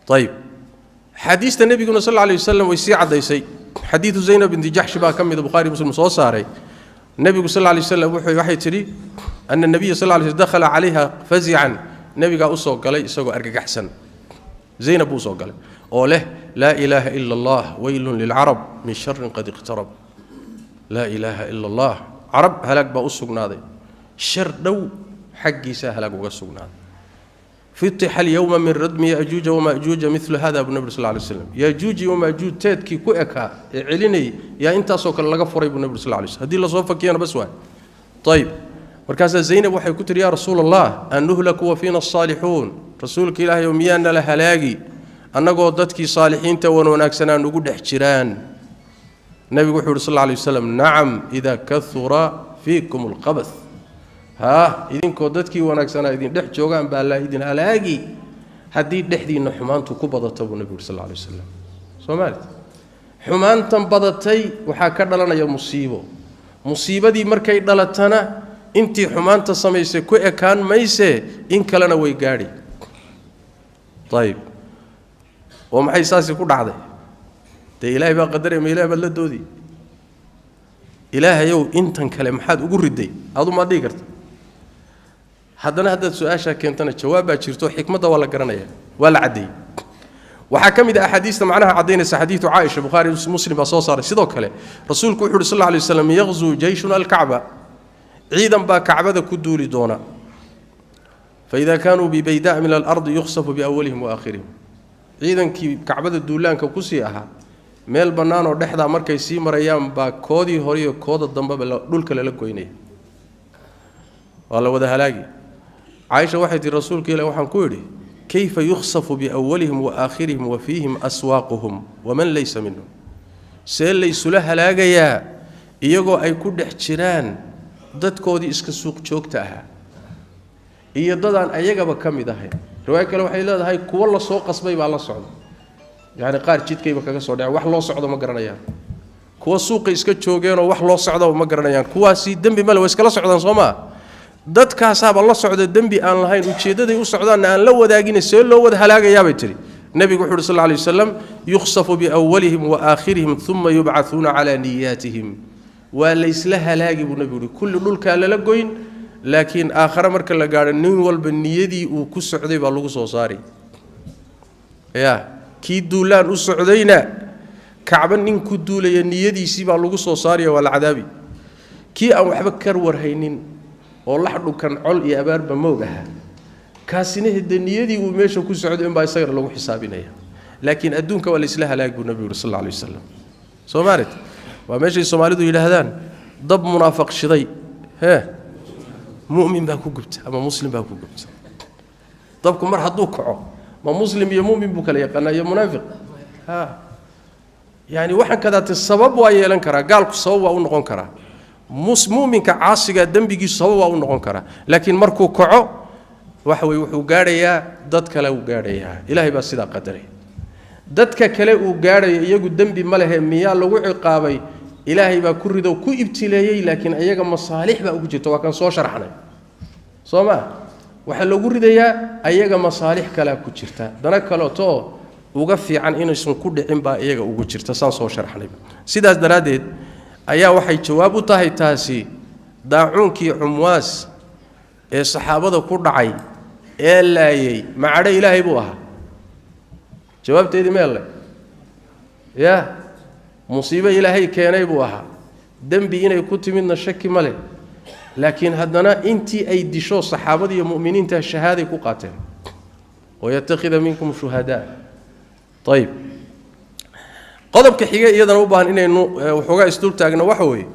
A: Ayib, xadiista nebiguna sal alla alay wasalam way sii caddaysay. Xadiidu Zaynab binti Jaxshi baa ka mida, Bukhari Muslim soo saaray. Nebigu sal alla alay wasalam waxay tidhi ana nabiya sal lla lay sl dakhala calayha fazican, nebigaa usoo galay isagoo argagaxsan. Zaynab buu usoo galay oo leh laa ilaaha ila allah, weylun lilcarab min sharin qad iqtarab. Laa ilaaha ila allah, carab halaag baa u sugnaaday, shar dhow xaggiisaa halaag uga sugnaaday. Futixa alyowma min radmi yajuuja wamajuuja milu hada, buu nebi sal ly slam. Yajuuj iyo wamaajuuj teedkii ku ekaa ee celinayay yaa intaasoo kale laga furay, buu nebi sal lay slm. Haddii lasoo fakiyana bas waay. Ayib, markaasaa Zaynab waxay ku tihi yaa rasuula allah, an nuhlaku wa fiina asaalixuun? Rasuulka ilaahay oo miyaa nala halaagi annagoo dadkii saalixiinta wan wanaagsanaa nugu dhex jiraan? Nebigu wuxuu yidhi sal lla lay waslam nacam, idaa kahura fiikum alqabath. Haa, idinkoo dadkii wanaagsanaa idin dhex joogaan baa laa idin halaagi haddii dhexdiinna xumaantu ku badato, buu nebigu yuri sal lla lay wasalam. Soomaalit xumaantan badatay waxaa ka dhalanaya musiibo. Musiibadii markay dhalatana intii xumaanta samaysay ku ekaan maysee, in kalena way gaadhi. Ayib, oo maxay saasi ku dhacday? Dee ilaahay baa qadaraya, ma ilahay baad la doodi? Ilaahayow intan kale maxaad ugu riday adu maad dhihi karta? Haddana haddaad su-aashaa keentana jawaab baa jirto, xikmadda waa la garanaya, waa la caddeeyey. Waxaa ka mid ah axaadiista macnaha caddaynaysa xadiidu Caaisha, Bukhaari Muslim baa soo saaray. Sidoo kale rasuulku wuxu uhi sal alla alay waslam yaqzuu jeyshun alkacba, ciidan baa kacbada ku duuli doona. Faida kaanuu bibaydaa min alardi yukhsafu biawalihim wa aakhirihim. Ciidankii kacbada duulaanka kusii ahaa meel bannaanoo dhexdaa markay sii marayaan baa koodii hore iyo kooda dambeba dhulka lala goynaya, waa la wada halaagi. Caaisha waxay tihi rasuulka ilah waxaan ku idhi kayfa yukhsafu biawalihim wa aakhirihim wa fiihim aswaaquhum waman laysa minhum? See laysula halaagayaa iyagoo ay ku dhex jiraan dadkoodii iska suuq joogta ahaa iyo dadaan ayagaba ka mid ahayn? Riwaayo kale waxay leedahay kuwo la soo qasbay baa la socda, yacni qaar jidkayba kaga soo dhaceen, wax loo socdo ma garanayaan. Kuwa suuqa iska joogeenoo wax loo socdaba ma garanayaan, kuwaasi dembi male, way iskala socdaan. Soo maa dadkaasaaba la socda dembi aan lahayn, ujeeddaday u socdaanna aan la wadaagina, see loo wada halaagayaabay tihi. Nebigu wuxu uhi sal lla lay wasalam yukhsafu biawalihim wa aakhirihim uma yubcahuuna calaa niyaatihim. Waa laysla halaagi, buu nebigu uhi, kulli dhulkaa lala goyn, laakiin aakhare marka la gaadho nin walba niyadii uu ku socday baa lagu soo saari. Ya kii duulaan u socdayna kacba nin ku duulaya niyadiisii baa lagu soo saaraya, waa la cadaabi. Kii aan waxba kar warhaynin oo lax dhukan col iyo abaarba moog ahaa, kaasina hade niyadii uu meesha ku socday unbaa isagana lagu xisaabinaya. Laakiin adduunka waa laysla halaagi, buu nebigu yuri sal alla alay wasalam. Soomaalit waa meeshay soomaalidu yidhaahdaan dab munaafaq shiday hee mu'min baa ku gubta ama muslim baa ku gubta. Dabku mar hadduu kaco ma muslim iyo mu'min buu kala yaqaanaa iyo munaafiq? Ha, yacni waxaan kadaate sabab waa yeelan karaa, gaalku sabab waa u noqon karaa, mu'minka caasigaa dembigiisu sabab waa u noqon karaa, laakiin markuu kaco waxa weye wuxuu gaadhayaa dad kale uu gaadhayaa. Ilaahay baa sidaa qadaray. Dadka kale uu gaadhayo iyagu dembi ma lehe, miyaa lagu ciqaabay? Ilaahay baa ku rido ku ibtileeyey, laakiin iyaga masaalix baa ugu jirta, waa kan soo sharxnay. Soo maa waxaa loogu ridayaa ayaga masaalix kalea ku jirta, dana kaleeto uga fiican inaysan ku dhicin baa iyaga ugu jirta, saan soo sharxnay. Sidaas daraaddeed ayaa waxay jawaab u tahay taasi daacuunkii Cumwaas ee saxaabada ku dhacay ee laayay macadho ilaahay buu ahaa? Jawaabteedii meelle ya musiibo ilaahay keenay buu ahaa, dembi inay ku timidna shaki ma leh, laakiin haddana intii ay disho saxaabada iyo mu'miniinta shahaaday ku qaateen, wayattakhida minkum shuhadaa. Ayib, qodobka xige iyadana u baahan inaynu waxoogaa isdul taagno waxa weeye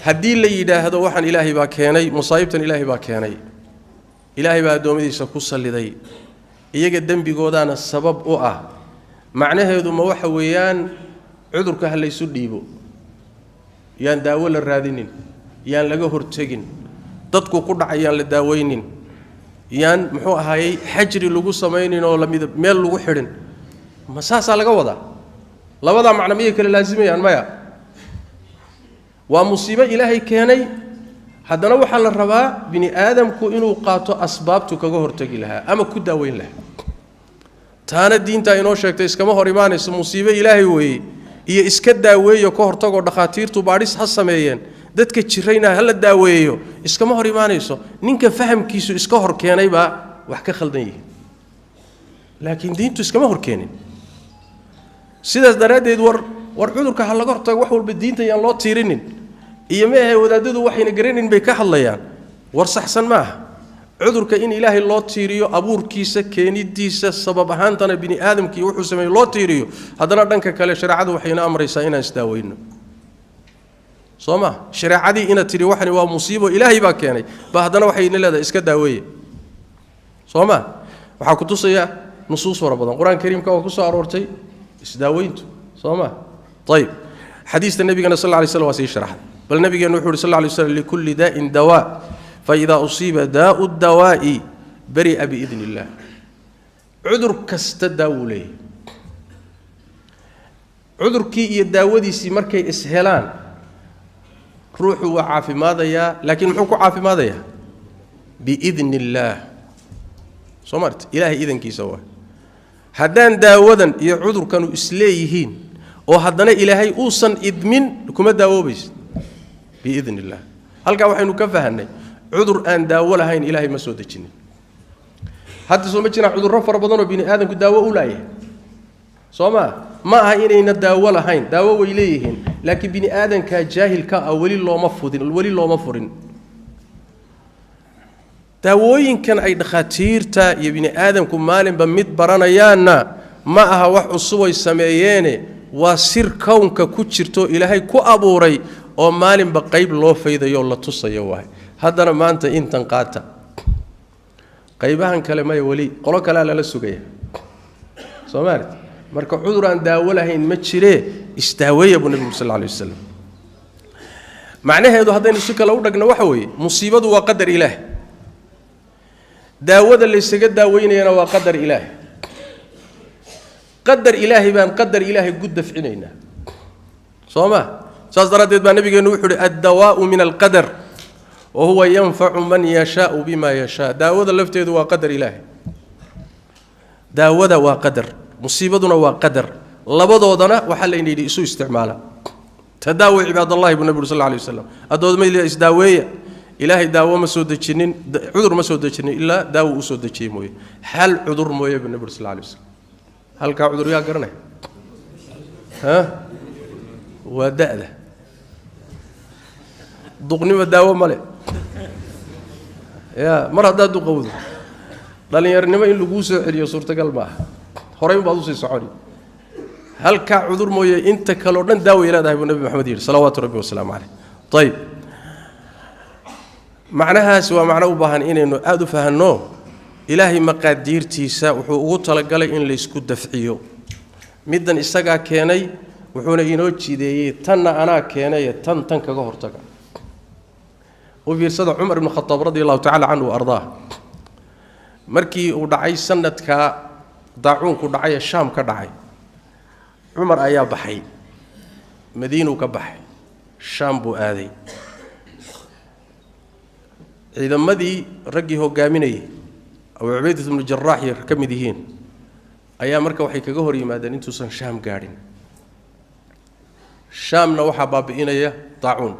A: haddii la yidhaahdo waxaan ilaahay baa keenay, musaa'ibtan ilaahay baa keenay, ilaahay baa addoommadiisa ku salliday, iyaga dembigoodaana sabab u ah, macnaheedu ma waxa weeyaan cudurka ha laysu dhiibo? Yaan daawo la raadinin, yaan laga hortegin, dadku ku dhacay yaan la daaweynin, yaan muxuu ahaayey xajri lagu samaynin oo lamid meel lagu xidhin. Ma saasaa laga wadaa? Labadaa macno miyay kala laasimayaan? Maya. Waa musiibo Ilaahay keenay, haddana waxaa la rabaa bini aadamku inuu qaato asbaabtu kaga hortegi lahaa ama ku daaweyn lahaa. Taana diintaa inoo sheegtay, iskama hor imaanayso. Musiibo Ilaahay weeye iyo iska daaweeyo ka hortagoo dhakhaatiirtu baadhis ha sameeyeen, dadka jirayna ha la daaweeyo, iskama hor imaanayso. Ninka fahamkiisu iska hor keenay baa wax ka khaldan yihiin, laakiin diintu iskama hor keenin. Sidaas daraaddeed war cudurka ha laga hortago, wax walba diinta yaan loo tiirinin, iyo ma ahe wadaadadu waxayna garanayn bay ka hadlayaan. War saxsan ma aha. Cudurka in Ilaahay loo tiiriyo abuurkiisa, keenidiisa, sabab ahaantana bini aadamkii wuxuu sameeyey loo tiiriyo, haddana dhanka kale shareecadu waxayna amraysaa inaan isdaaweyno. Soo ma shareecadii inaad tidhi waxani waa musiibo Ilaahay baa keenay ba haddana waxayna leedahay iska daaweeye? Soo ma waxaa ku tusaya nusuus fara badan. Qur-aanka kariimka waa ku soo aroortay isdaaweyntu, soo ma? Ayib, xadiista nabigana sal lla lay slam waa sii sharaxday. Bal nabigeenu wuxu uhi sal lla lay slam: likulli daa'in dawaa, faida usiiba daa'u dawaa'i bari'a biidni illah. Cudur kasta daawuu leeyahay. Cudurkii iyo daawadiisii markay ishelaan, ruuxu waa caafimaadayaa. Laakiin muxuu ku caafimaadayaa? Biidni illaah. Soo maarti, Ilaahay idankiisa waa. Haddaan daawadan iyo cudurkanu isleeyihiin oo haddana Ilaahay uusan idmin, kuma daawoobaysa biidni illah. Halkaa waxaynu ka fahanay cudur aan daawo lahayn Ilaahay ma soo dejinin. Hadda soo ma jiraan cudurro fara badanoo bini aadamku daawo u laayahay? Soo maa ma aha inayna daawo lahayn, daawo way leeyihiin, laakiin bini aadamkaa jaahilka ah weli looma fudin, weli looma furin. Daawooyinkan ay dhakhaatiirta iyo bini aadamku maalinba mid baranayaanna ma aha wax cusub ay sameeyeene, waa sir kownka ku jirto Ilaahay ku abuuray oo maalinba qayb loo faydayo oo la tusayo waay. Haddana maanta intan qaata, qaybahan kale maya, weli qolo kalea lala sugaya. Soo maalit, marka cudur aan daawo lahayn ma jiree, isdaaweeya buu nebigu sal lla alay wasalam. Macnaheedu haddaynu si kale u dhagno waxa weeye: musiibadu waa qadar Ilaah, daawada laysaga daaweynayana waa qadar Ilaah. Qadar Ilaahay baan qadar Ilaahay ku dafcinaynaa, soo ma? Saas daraaddeed baa nabigeennu wuxuu uhi: addawaa'u min alqadar wa huwa yanfacu man yashaau bima yashaa. Daawada lafteedu waa qadar Ilaahay. Daawada waa qadar, musiibaduna waa qadar, labadoodana waxaa layna yidhi isu isticmaala. Tadaawi cibaadallahi buu nabi uri sal lla alay waslam, addoodma isdaaweeya. Ilaahay daawo ma soo dejinin, cudur ma soo dejinin ilaa daawo uu soo dejiyey mooye. Hal cudur mooye buu nabi uri sal lla alay waslam. Halkaa cudur yaa garanaya? Ha, waa da'da, duqnimo daawo male. Ya mar haddaad duqowdo, dhallinyaronimo in laguu soo celiyo suurtagal ma aha, horay unbaad usii soconi. Halkaa cudur mooye inta kaleo dhan daaway leedahay buu Nabi Maxamed yidhi salawaatu rabbi wasalaamu caleyh. Ayib, macnahaasi waa macno u baahan inaynu aada u fahanno. Ilaahay maqaadiirtiisa wuxuu ugu talagalay in laysku dafciyo. Middan isagaa keenay, wuxuuna inoo jideeyey tanna anaa keenaye tan kaga hortaga. U fiirsada Cumar ibnu Khataab radi allahu tacala canhu wa ardaah, markii uu dhacay sanadkaa daacuunku dhacay ee Shaam ka dhacay, Cumar ayaa baxay, Madiinuu ka baxay, Shaam buu aaday. Ciidamadii raggii hogaaminayay, Abuu Cubaydat ibnu Jaraax iyo ka mid yihiin, ayaa marka waxay kaga hor yimaadeen intuusan Shaam gaadhin. Shaamna waxaa baabi'inaya daacuun.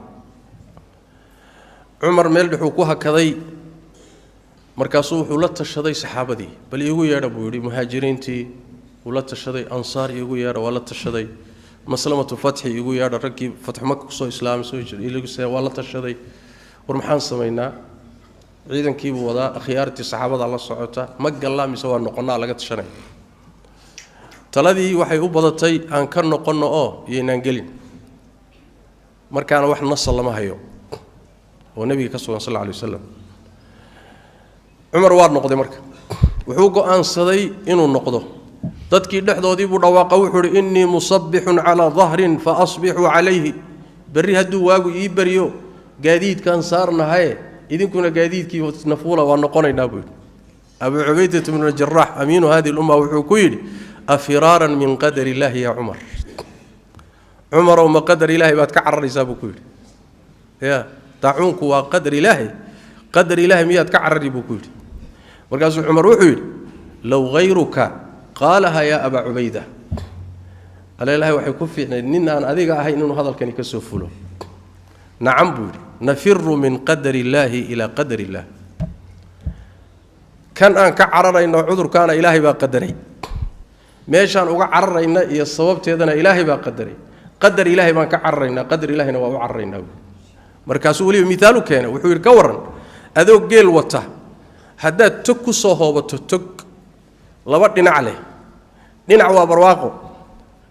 A: Cumar meel dhexuu ku hakaday, markaasuu wuxuu la tashaday saxaabadii. Bal iigu yeedha buu yidhi. Muhaajiriintii wuu la tashaday, ansaar iigu yeedha waa la tashaday, maslamatu fatxi iigu yeedha, raggii fatxu Maka kusoo islaamay soo waa la tashaday. War maxaan samaynaa? Ciidankiibuu wadaa, akhyaartii saxaabadaa la socota, ma gallaa mise waa noqonnaa laga tashanaya. Taladii waxay u badatay aan ka noqonno oo iyoynaan gelin. Markaana wax nasa lama hayo oo nebiga ka sugan sal alla alay wasalam. Cumar waa noqday. Marka wuxuu go'aansaday inuu noqdo. Dadkii dhexdoodii buu dhawaaqa, wuxuu uhi: innii musabbixun calaa dahrin fa asbixuu calayhi. Berri hadduu waagu ii baryo gaadiidkaan saarnahaye, idinkuna gaadiidkii nafuula, waa noqonaynaa buu yidhi. Abuu Cubaydat bnu Jaraax, amiinu hadihi lumma, wuxuu ku yidhi: "Afiraaran min qadari illaahi yaa Cumar? Cumarow, ma qadar ilaahay baad ka cararaysaa?" buu ku yidhi. Ya daacuunku waa qadar ilaahay, qadar ilaahay miyaad ka carari, buu ku yidhi. Markaasuu Cumar wuxuu yidhi: "Low hayruka qaalaha yaa Abaa Cubayda." Alla ilahay, waxay ku fiicnayd nin aan adiga ahayn inuu hadalkani ka soo fulo. "Nacam," buu yidhi, "nafiru min qadari illaahi ilaa qadar illaah. Kan aan ka cararayno cudurkaana Ilaahay baa qadaray, meeshaan uga cararayna iyo sababteedana Ilaahay baa qadaray. Qadar Ilaahay baan ka cararaynaa, qadar Ilaahayna waa u cararaynaa," buui. Markaasuu weliba miaal u keenay. Wuxuu yidhi: "Ka warran adoo geel wata haddaad tog ku soo hoobato, tog laba dhinac leh, dhinac waa barwaaqo,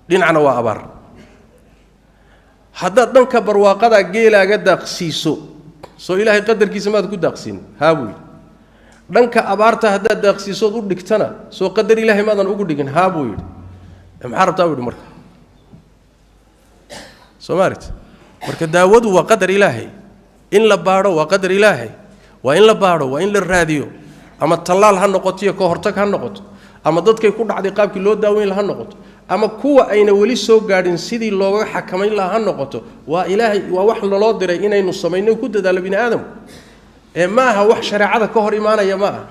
A: dhinacna waa abaar. Haddaad dhanka barwaaqadaa geelaaga daaqsiiso, soo Ilaahay qadarkiisa maad ku daaqsiin?" "Haa," buu yidhi. "Dhanka abaarta haddaad daaqsiisood u dhigtana, soo qadar Ilaahay maadan ugu dhigin?" "Haa," buu yidhi. "Maxaa rabtaa?" buu yidhi. Marka soo maarit, marka daawadu waa qadar Ilaahay, in la baadho waa qadar Ilaahay, waa in la baadho, waa in la raadiyo. Ama tallaal ha noqoto iyo ka hortag ha noqoto, ama dadkay ku dhacday qaabkii loo daaweyn laha noqoto, ama kuwa ayna weli soo gaadhin sidii looga xakamayn laha ha noqoto, waa Ilaahay, waa wax naloo diray inaynu samayno, ku dadaalo bini aadamku. Ee ma aha wax shareecada ka hor imaanaya, ma aha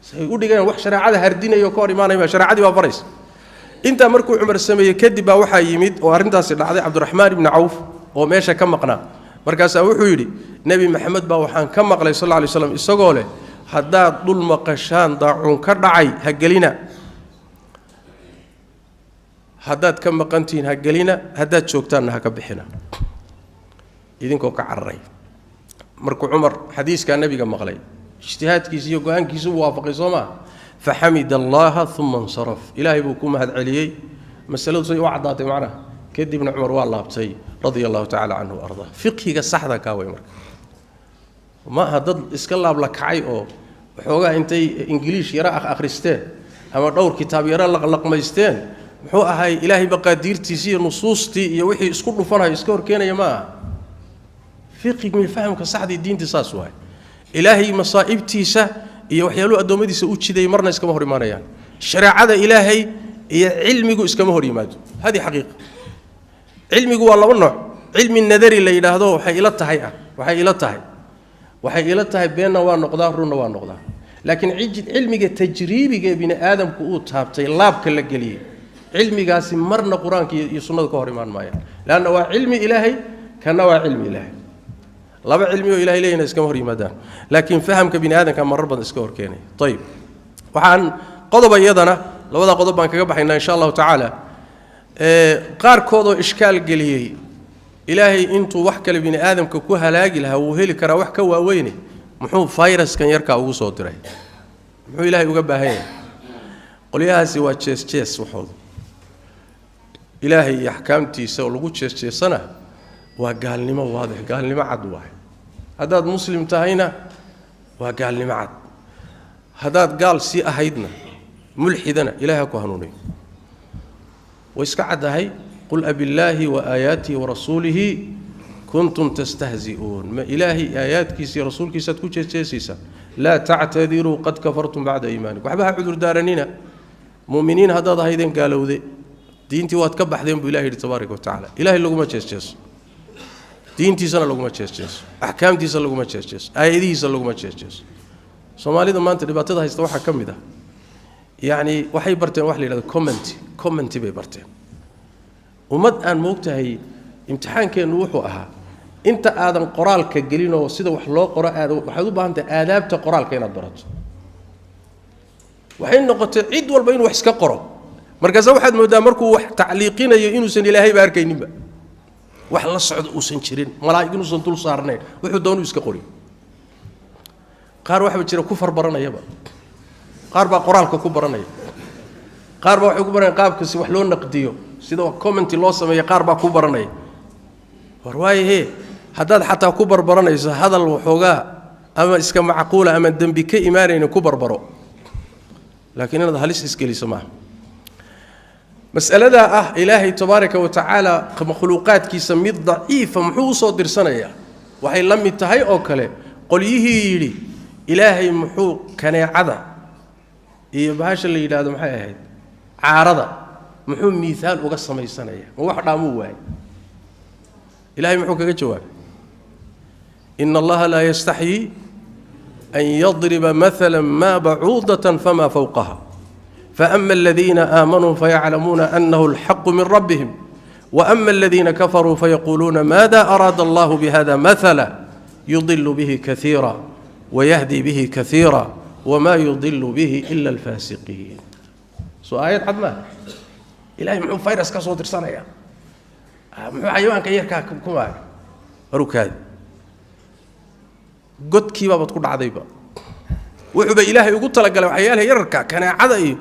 A: say u dhigeen wax shareecada hardinayo ka hor imaanaya ma. Shareecadii baa baraysa intaa. Markuu Cumar sameeyey kadib baa waxaa yimid oo arrintaasi dhacday Cabdiraxmaan ibni Cawf oo meesha ka maqnaa. Markaasaa wuxuu yidhi: "Nebi Maxamed baa waxaan ka maqlay sal alla lay slam isagoo leh, haddaad dhul maqashaan daacuun ka dhacay, ha gelina. Haddaad ka maqantihiin ha gelina, haddaad joogtaanna ha ka bixina idinkoo ka cararay." Markuu Cumar xadiiskaa nebiga maqlay, ijtihaadkiisa iyo go-aankiisu uu waafaqay, soo maa? Faxamida allaha uma insaraf. Ilaahay buu ku mahad celiyey, masaladu say u caddaatay macnaha. Kadibna Cumar waa laabtay, radia allahu tacala canhu wa ardaa. Fiqhiga saxda kaa way. Marka ma aha dad iska laabla kacay oo waxoogaa intay Ingiliish yaro akhristeen ama dhowr kitaab yaro laqlaqmaysteen, muxuu ahay, Ilaahay maqaadiirtiisii iyo nusuustii iyo wixii isku dhufanayo iska horkeenaya, ma aha. Fiqhigi fahamka saxdii diintii saas waay. Ilaahay masaa'ibtiisa iyo waxyaaluhu addoommadiisa u jiday marna iskama hor imaanayaan. Shareecada Ilaahay iyo cilmigu iskama hor yimaado. Hadi xaqiiqa. Cilmigu waa laba nooc: cilmi nadari la yidhaahdo, waxay ila tahay ah, waxay ila tahay, waxay ila tahay, beenna waa noqdaa, runna waa noqdaa. Laakiin cilmiga tajriibiga ee bini aadamku uu taabtay, laabka la geliyey, cilmigaasi marna Qur-aanka iyo sunnada ka hor imaan maayaan, leanna waa cilmi Ilaahay, kana waa cilmi Ilaahay. Laba cilmi oo Ilahay leeyahna iskama hor yimaadaan, laakiin fahamka bini aadamka marar badan iska hor keenaya. Ayib, waxaan qodoba iyadana, labada qodob baan kaga baxaynaa insha allahu tacaala. Qaarkoodoo ishkaal geliyey: Ilaahay intuu wax kale bini aadamka ku halaagi lahaa, wuu heli karaa wax ka waaweyne, muxuu fayraskan yarkaa ugu soo diray? Muxuu Ilaahay uga baahan yahay? Qolyahaasi waa jees jees waxooda. Ilaahay iyo axkaamtiisa oo lagu jees jeesana waa gaalnimo waadix, gaalnimo cad waay. Haddaad muslim tahayna waa gaalnimo cad, haddaad gaal sii ahaydna, mulxidana, Ilahay ha ku hanuuniyo. Way iska caddahay: "Qul abillaahi wa aayaatihi warasuulihi kuntum tastahzi'uun." Ma Ilaahay aayaadkiisa iyo rasuulkiisaad ku jeesjeesaysaan? "Laa tactadiruu qad kafartum bacda iimaanikum." Waxba ha cudurdaaranina, muminiin haddaad ahaydeen gaalowde, diintii waad ka baxdeen, buu Ilahi yidhi tabaaraka wa tacala. Ilahay laguma jeesjeeso, diintiisana laguma jeesjeeso, axkaamtiisa laguma jeesjeeso, aayadihiisa laguma jeesjeeso. Soomaalida maanta dhibaatada haysta waxaa ka mid ah, yacni, waxay barteen wax la yidhahdo comment. Commenty bay barteen. Ummad aan moogtahay, imtixaankeennu wuxuu ahaa inta aadan qoraalka gelinoo sida wax loo qoro aada, waxaad u baahan tahay aadaabta qoraalka inaad barato. Waxay noqotay cid walba inuu wax iska qoro. Markaase waxaad mooddaa markuu wax tacliiqinayo inuusan Ilaahayba arkayninba, wax la socdo uusan jirin, malaa'ig inuusan dul saarnayn, wuxuu doonuu iska qori. Qaar waxba jira ku farbaranayaba, qaar baa qoraalka ku baranaya, qaar baa waxay ku baranaya qaabkasi wax loo naqdiyo, sida commenty loo sameeyo, qaar baa ku baranaya. War waayahee, haddaad xataa ku barbaranayso hadal waxoogaa ama iska macquula ama dembi ka imaanaynin, ku barbaro, laakiin inaad halis isgeliso maaha. Mas'aladaa ah Ilaahay tabaaraka wa tacaala makhluuqaadkiisa mid daciifa muxuu usoo dirsanayaa, waxay la mid tahay oo kale qolyihii yidhi Ilaahay muxuu kaneecada iyo bahasha la yidhaahdo maxay ahayd caarada muxuu miihaal uga samaysanayaa, ma wax dhaamuu waayay? Ilahay muxuu kaga jawaabay? Ina Allaha laa yastaxyii an yadriba maala ma bacuudatan fama fowqaha faama aladiina aamanuu fayaclamuuna anahu alxaqu min rabbihim waama aladiina kafaruu fayaquuluuna maada araada allahu bihada maala yudilu bihi kaiira wayahdi bihi kaiira wma yudilu bihi ila alfaasiqiin. Soo aayad cad maaha? Ilahay muxuu fayrus ka soo dirsanayaa, muxuu xayawaanka yarkaa ku maagay harukaadi godkiibaabaad ku dhacdayba. Wuxuuba Ilaahay ugu talagalay waxyaalaha yararka kaneecada iyo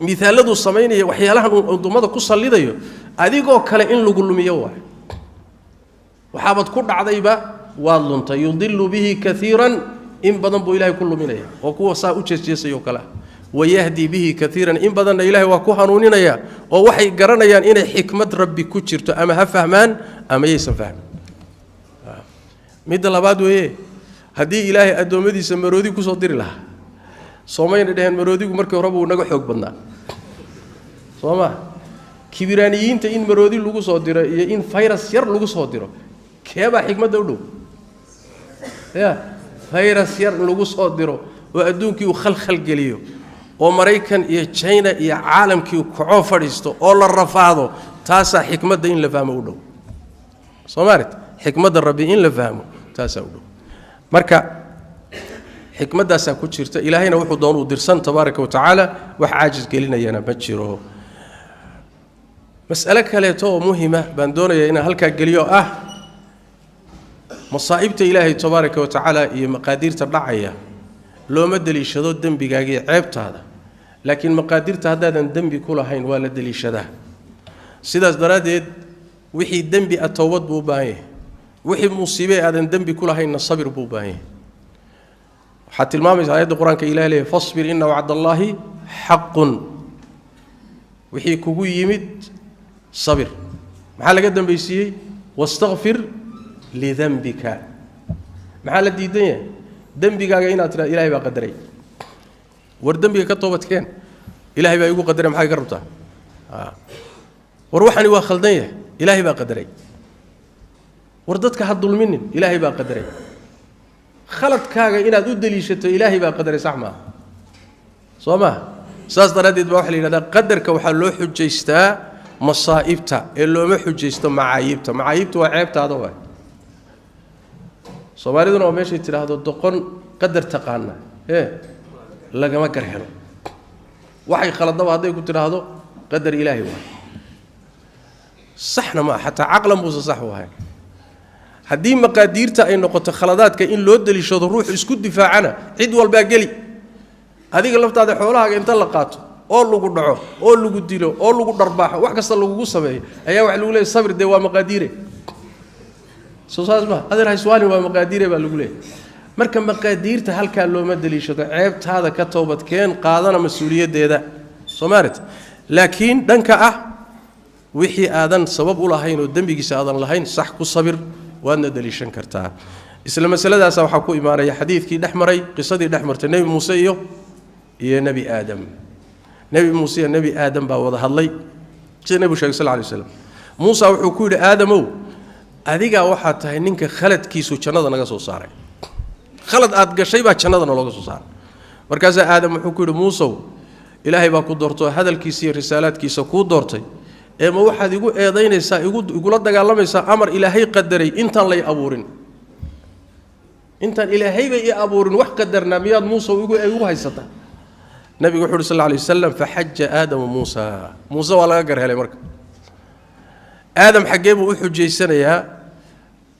A: miaaladuu samaynaya, waxyaalahan uu addoommada ku sallidayo adigoo kale in lagu lumiyo waayo. Waxaabaad ku dhacdayba, waad luntay. Yudilu bihi kaiiran, in badan buu Ilahay ku luminaya oo kuwa saa u jeesjeesayoo kale ah. Wayahdi bihi kaiiran, in badanna Ilahay waa ku hanuuninaya oo waxay garanayaan inay xikmad Rabbi ku jirto, ama ha fahmaan ama yaysan fahmin. Midda labaad weeye, haddii Ilaahay addoommadiisa maroodi kusoo diri lahaa, soomayna dheheen maroodigu markii horeba uu naga xoog badnaa? Soo ma kibiraaniyiinta in maroodi lagu soo diro iyo in fayras yar lagu soo diro, keebaa xikmadda u dhow? Ya fayras yar in lagu soo diro oo adduunkii uu khalkhal geliyo oo Maraykan iyo China iyo caalamkii kacoo fadhiisto oo la rafaado, taasaa xikmadda in la fahmo u dhow. Soo maalit xikmadda Rabbi in la fahmo taasaa u dhow. Marka xikmaddaasaa ku jirta. Ilaahayna wuxuu doon uu dirsan tabaaraka wa tacaala, wax caajis gelinayana ma jiro. Mas'alo kaleeto oo muhima baan doonayaa inaan halkaa geliyo, ah masaa'ibta Ilaahay tabaaraka wa tacaala iyo maqaadiirta dhacaya looma deliishado dembigaaga iyo ceebtaada, laakiin maqaadirta haddaadan dembi ku lahayn waa la deliishadaa. Sidaas daraaddeed wixii dembi a towbad buu u baahan yahay, wixii musiibe aadan dembi ku lahaynna sabir buu u baahan yahay. Waxaa tilmaamaysa aayadda Qur-aanka Ilahi leeyahy: fasbir ina wacdallaahi xaqun. Wixii kugu yimid sabir. Maxaa laga dambaysiiyey? Wastakfir lidanbika. Maxaa la diidan yahay? Dembigaaga inaad tidhahdo Ilahay baa qadaray. War dembiga ka toobadkeen, Ilahay baa igu qadaray, maxay ka rabtaa? War waxani waa khaldan yahay, Ilaahay baa qadaray. War dadka ha dulminin, Ilaahay baa qadaray. Khaladkaaga inaad u deliishato Ilaahay baa qadaray sax maaha, soo maha? Saas daraaddeed baa waxa la yidhahdaa qadarka waxaa loo xujaystaa masaa'ibta ee looma xujaysto macaayibta. Macaayibta waa ceebtaada waay. Soomaaliduna waa meeshay tidhaahdo doqon qadar taqaana ee lagama gar helo. Waxay khaladaba hadday ku tidhaahdo qadar Ilaahay waay, saxna maa, xataa caqlan buusa sax u ahayn. Haddii maqaadiirta ay noqoto khaladaadka in loo deliishado ruuxu isku difaacana, cid walbaa geli. Adiga laftaada xoolahaaga inta la qaato oo lagu dhaco oo lagu dilo oo lagu dharbaaxo, wax kasta lagugu sameeyo, ayaa waxa lagu leeyay sabir, dee waa maqaadiire. Soo saas ma adeer hayswaalin, waa maqaadiire baa lagu leeyahy. Marka maqaadiirta halkaa looma deliishado, ceebtaada ka toobadkeen, qaadana mas-uuliyaddeeda. Soo maaret? Laakiin dhanka ah wixii aadan sabab u lahayn oo dembigiisa aadan lahayn, sax ku sabir, waadna deliishan kartaa. Isla masaladaasa waxaa ku imaanaya xadiidkii dhex maray, qisadii dhex martay Nebi Muuse iyo Nebi Aadam. Nebi Muuse iyo Nebi Aadam baa wada hadlay, sida Nebigu shegay sal ly slam. Muusa wuxuu ku yidhi: Aadamow, adigaa waxaad tahay ninka khaladkiisu jannada naga soo saaray, khalad aad gashay baa jannada nalooga soo saaray. Markaasaa Aadam wuxuu ku yidhi: Muusow, Ilaahay baa ku doortay oo hadalkiisa iyo risaalaadkiisa kuu doortay, ee ma waxaad igu eedaynaysaa, igula dagaalamaysaa amar Ilaahay qadaray intaan lay abuurin? Intaan Ilaahayba i abuurin wax qadarnaa miyaad Muusow igu haysataa? Nabigu wuxu uhi sal lay waslam: faxaja Aadamu Muusa. Muuse waa laga gar helay. Marka Aadam xaggee buu u xujaysanayaa?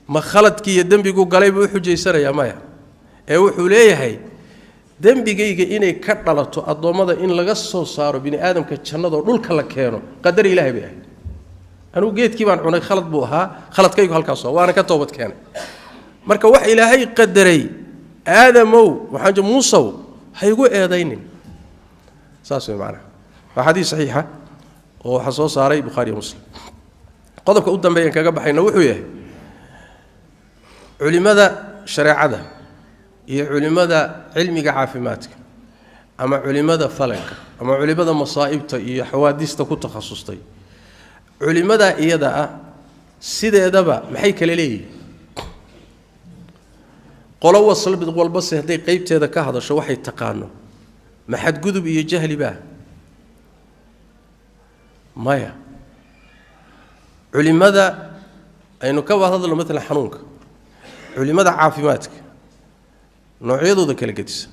A: Ma khaladkii iyo dembiguu galay buu u xujaysanayaa? Maya, ee wuxuu leeyahay dembigayga inay ka dhalato addoommada in laga soo saaro bini aadamka jannadoo dhulka la keeno qadar Ilaahay bay ahayd. Anugu geedkii baan cunay, khalad buu ahaa, khaladkaygu halkaas waana ka toobad keenay. Marka wax Ilaahay qadaray, Aadamow, waxaan Muusow, ha igu eedaynin. Saas way macnaha. Waa xadiis saxiixa. Oo waxaa soo saaray Bukhaari iyo Muslim. Qodobka u dambeeyaan kaga baxayna wuxuu yahay culimada shareecada iyo culimada cilmiga caafimaadka ama culimada falanka ama culimada masaa'ibta iyo xawaadista ku takhasustay, culimada iyada ah sideedaba maxay kala leeyihiin? Qolo wasalmid walbase hadday qeybteeda ka hadasho waxay taqaano, ma xadgudub iyo jahli baa? Maya. Culimada aynu ka wada hadalno, maalan xanuunka, culimada caafimaadka noocyadooda kala gedisa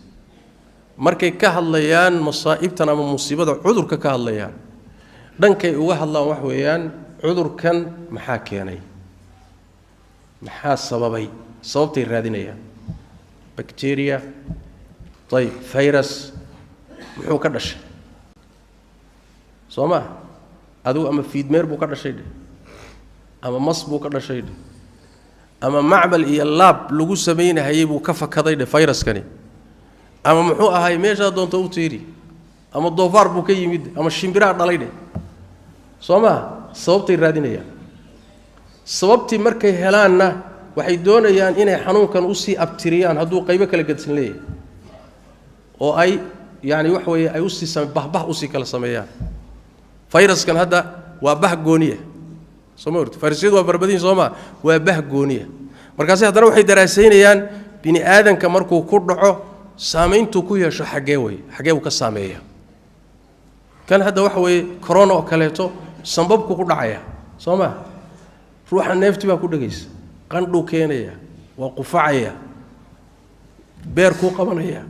A: markay ka hadlayaan masaa'ibtan ama musiibada cudurka ka hadlayaan, dhankay uga hadlaan wax weeyaan: cudurkan maxaa keenay, maxaa sababay? Sababtay raadinayaan. Bacteria, ayib, virus muxuu ka dhashay? Soo maa adigu ama fiidmeer buu ka dhashay dheh, ama mas buu ka dhashay dheh, ama macmal iyo laab lagu samaynahayay buu ka fakaday dheh viruskani, ama muxuu ahay meeshaa doonto u tiiri, ama doofaar buu ka yimid, ama shimbiraa dhalay dheh. Soo maa? Sababtay raadinayaan. Sababtii markay helaanna waxay doonayaan inay xanuunkan usii abtiriyaan hadduu qaybo kala gedsan leeyahay, oo ay yaani waxa weeye ay usii bahbah usii kala sameeyaan. Fayraskan hadda waa bah gooniya, soo ma orti? Fayrasyadu waa barbadiin, soo maa? Waa bah gooniya. Markaasi haddana waxay daraasaynayaan bini aadanka markuu ku dhaco saamayntuu ku yeesho, xaggee wey, xaggee buu ka saameeya. Kan hadda waxa weeye corona oo kaleeto sambabku ku dhacaya, soo maa? Ruuxa neefti baa ku dhegaysa, qandhuu keenaya, waa qufacaya, beerkuu qabanaya,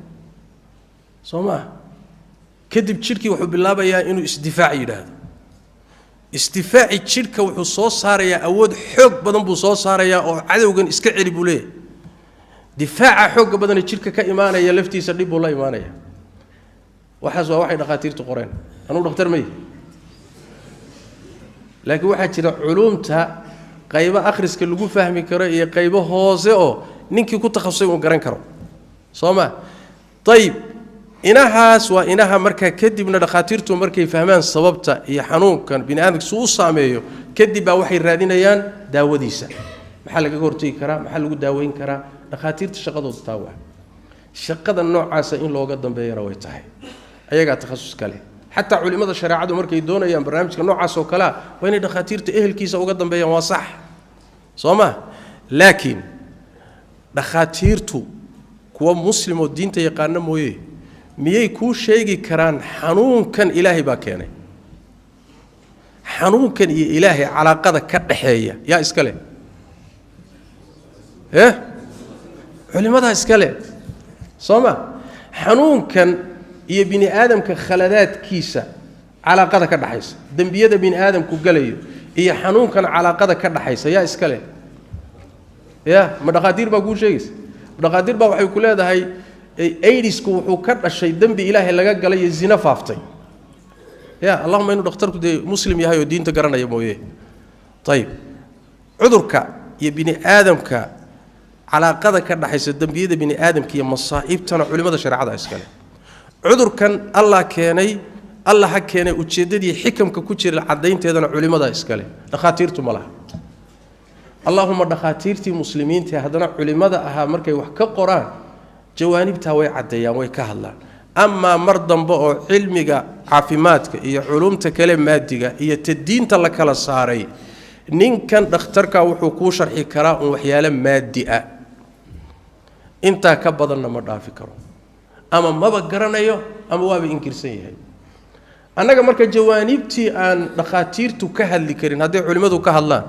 A: soo maa? Kadib jidhkii wuxuu bilaabayaa inuu isdifaac yidhaahdo. Isdifaaci jidhka wuxuu soo saarayaa awood xoog badan buu soo saarayaa oo cadowgan iska celi buu leeyahay. Difaaca xoogga badane jidhka ka imaanaya laftiisa dhib buu la imaanaya. Waxaas waa waxay dhakhaatiirtu qoreen. Anugu dhakhtar may, laakiin waxaa jira culuumta qaybo akhriska lagu fahmi karo iyo qaybo hoose oo ninkii ku takhasusay uu garan karo, soo ma? Ayib, inahaas waa inaha. Markaa kadibna dhakhaatiirtu markay fahmaan sababta iyo xanuunkan bini aadamka suu u saameeyo, kadib baa waxay raadinayaan daawadiisa. Maxaa lagaga hortegi karaa? Maxaa lagu daaweyn karaa? Dhakhaatiirta shaqadooda taa waa. Shaqada noocaasa in looga dambeeyana way tahay, ayagaa takhasus kale. Xataa culimada shareecadu markay doonayaan barnaamijka noocaas oo kalea waa inay dhakhaatiirta ehelkiisa uga dambeeyaan, waa sax, soo ma? Laakiin dhakhaatiirtu kuwa muslim oo diinta yaqaana mooye, miyay kuu sheegi karaan xanuunkan Ilaahay baa keenay? Xanuunkan iyo Ilaahay calaaqada ka dhaxeeya yaa iska leh? Eh, culimadaa iska leh, soo ma? Xanuunkan iyo bini aadamka khaladaadkiisa calaaqada ka dhaxaysa, dembiyada bini aadamku galayo iyo xanuunkan calaaqada ka dhaxaysa yaa iska leh? Ya, ma dhakhaatiir baa kuu sheegaysa? Dhakhaatiir baa waxay ku leedahay aidisku wuxuu ka dhashay dembi Ilaahay laga galay iyo zina faaftay? Ya, allahuma inuu dhakhtarku dee muslim yahay oo diinta garanaya mooye. Ayib, cudurka iyo bini aadamka calaaqada ka dhaxaysa, dembiyada bini aadamka iyo masaa'ibtana culimada shareecada iskale. Cudurkan Allah keenay, Allah ha keenay, ujeeddadii xikamka ku jira caddaynteedana culimada iskale, dhakhaatiirtu ma laha. Allahuma dhakhaatiirtii muslimiinta haddana culimada ahaa markay wax ka qoraan jawaanibtaa way caddeeyaan, way ka hadlaan. Amaa mar dambe oo cilmiga caafimaadka iyo culumta kale maadiga iyo ta diinta la kala saaray, ninkan dhakhtarka wuxuu kuu sharxi karaa un waxyaalo maadi ah, intaa ka badanna ma dhaafi karo, ama maba garanayo ama waaba inkirsan yahay. Annaga marka jawaanibtii aan dhakhaatiirtu ka hadli karin hadday culimmadu ka hadlaan,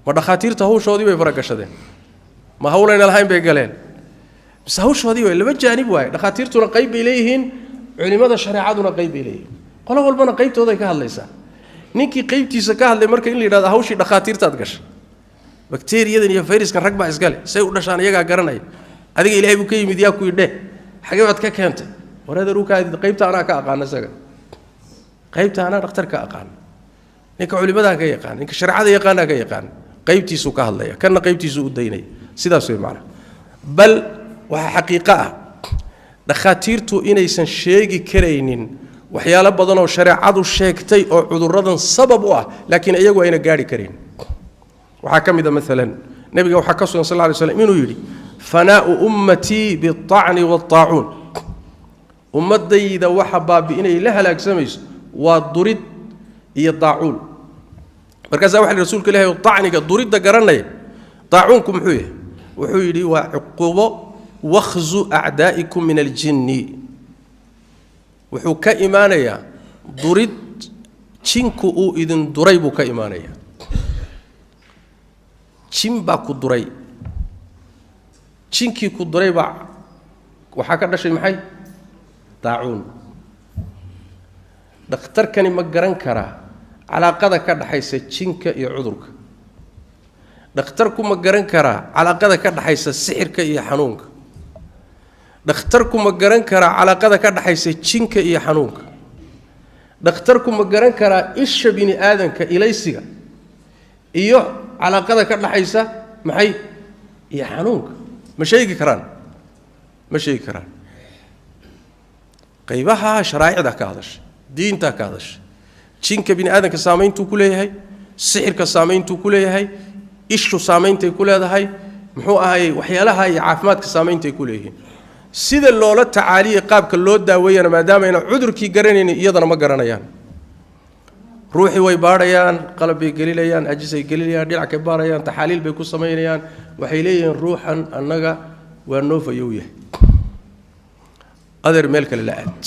A: ma dhakhaatiirta hawshoodii bay faragashadeen? Ma hawlayna lahayn bay galeen? Mise hawshoodii way? Laba jaanib waaye. Dhakhaatiirtuna qayb bay leeyihiin, culimada shareecaduna qayb bay leeyihiin, qolo walbana qaybtooday ka hadlaysaa. Ninkii qaybtiisa ka hadlay marka in la yidhahdo hawshii dhakhaatiirtaad gashay, bakteriyadan iyo fayraskan rag baa iskale, say u dhashaan iyagaa garanaya, adiga Ilahay buu ka yimid yaa ku yidheh, xagee baad ka keentay? Wareeder u kaadid, qaybta anaa ka aqaana isaga, qaybta anaa dhakhtar ka aqaana, ninka culimadaa ka yaqaan, ninka shareecada yaqaanaa ka yaqaan, qaybtiisuu ka hadlaya, kanna qaybtiisuu u daynaya. Sidaas wey macnaha. Bal waxaa xaqiiqo ah dhakhaatiirtu inaysan sheegi karaynin Waxyaalo badan oo shareecadu sheegtay oo cudurradan sabab u ah, laakiin iyagu ayna gaari karin. Waxaa ka mid a maalan, nebiga waxaa ka sugan sal lla lay slam inuu yidhi: fanaa'u ummatii bialtacni waaltaacuun. Ummadayda waxa baabi'inay la halaagsamayso waa durid iyo daacuun. Markaasaa waxa rasuulka ilahi, tacniga duridda garanaya, daacuunku muxuu yahay? Wuxuu yidhi: waa cuqubo, wakhzu acdaa'ikum min aljinni. Wuxuu ka imaanayaa durid jinku uu idin duray buu ka imaanayaa. Jin baa ku duray, jinkii ku duray baa waxaa ka dhashay maxay? Daacuun. Dhakhtarkani ma garan karaa calaaqada ka dhaxaysa jinka iyo cudurka? Dhakhtarku ma garan karaa calaaqada ka dhaxaysa sixirka iyo xanuunka? Dhakhtarku ma garan karaa calaaqada ka dhaxaysa jinka iyo xanuunka? Dhakhtarku ma garan karaa isha bini aadanka, ilaysiga, iyo calaaqada ka dhaxaysa maxay iyo xanuunka? Ma sheegi karaan? Ma sheegi karaan. Qaybaha sharaa'icda ka hadashay, diintaa ka hadashay, jinka bini aadanka saamayntuu ku leeyahay, sixirka saamayntuu ku leeyahay, ishu saameyntay ku leedahay, muxuu ahaayey, waxyaalaha iyo caafimaadka saameyntay ku leeyihiin, sida loola tacaaliyay, qaabka loo daaweeyana, maadaamayna cudurkii garanaynin, iyadana ma garanayaan. Ruuxii way baadhayaan, qalab bay gelinayaan, ajisay gelinayaan, dhinac kay baarayaan, taxaaliil bay ku samaynayaan. Waxay leeyihiin: ruuxan annaga waa noo fayow yahay, adeer meel kale la aad.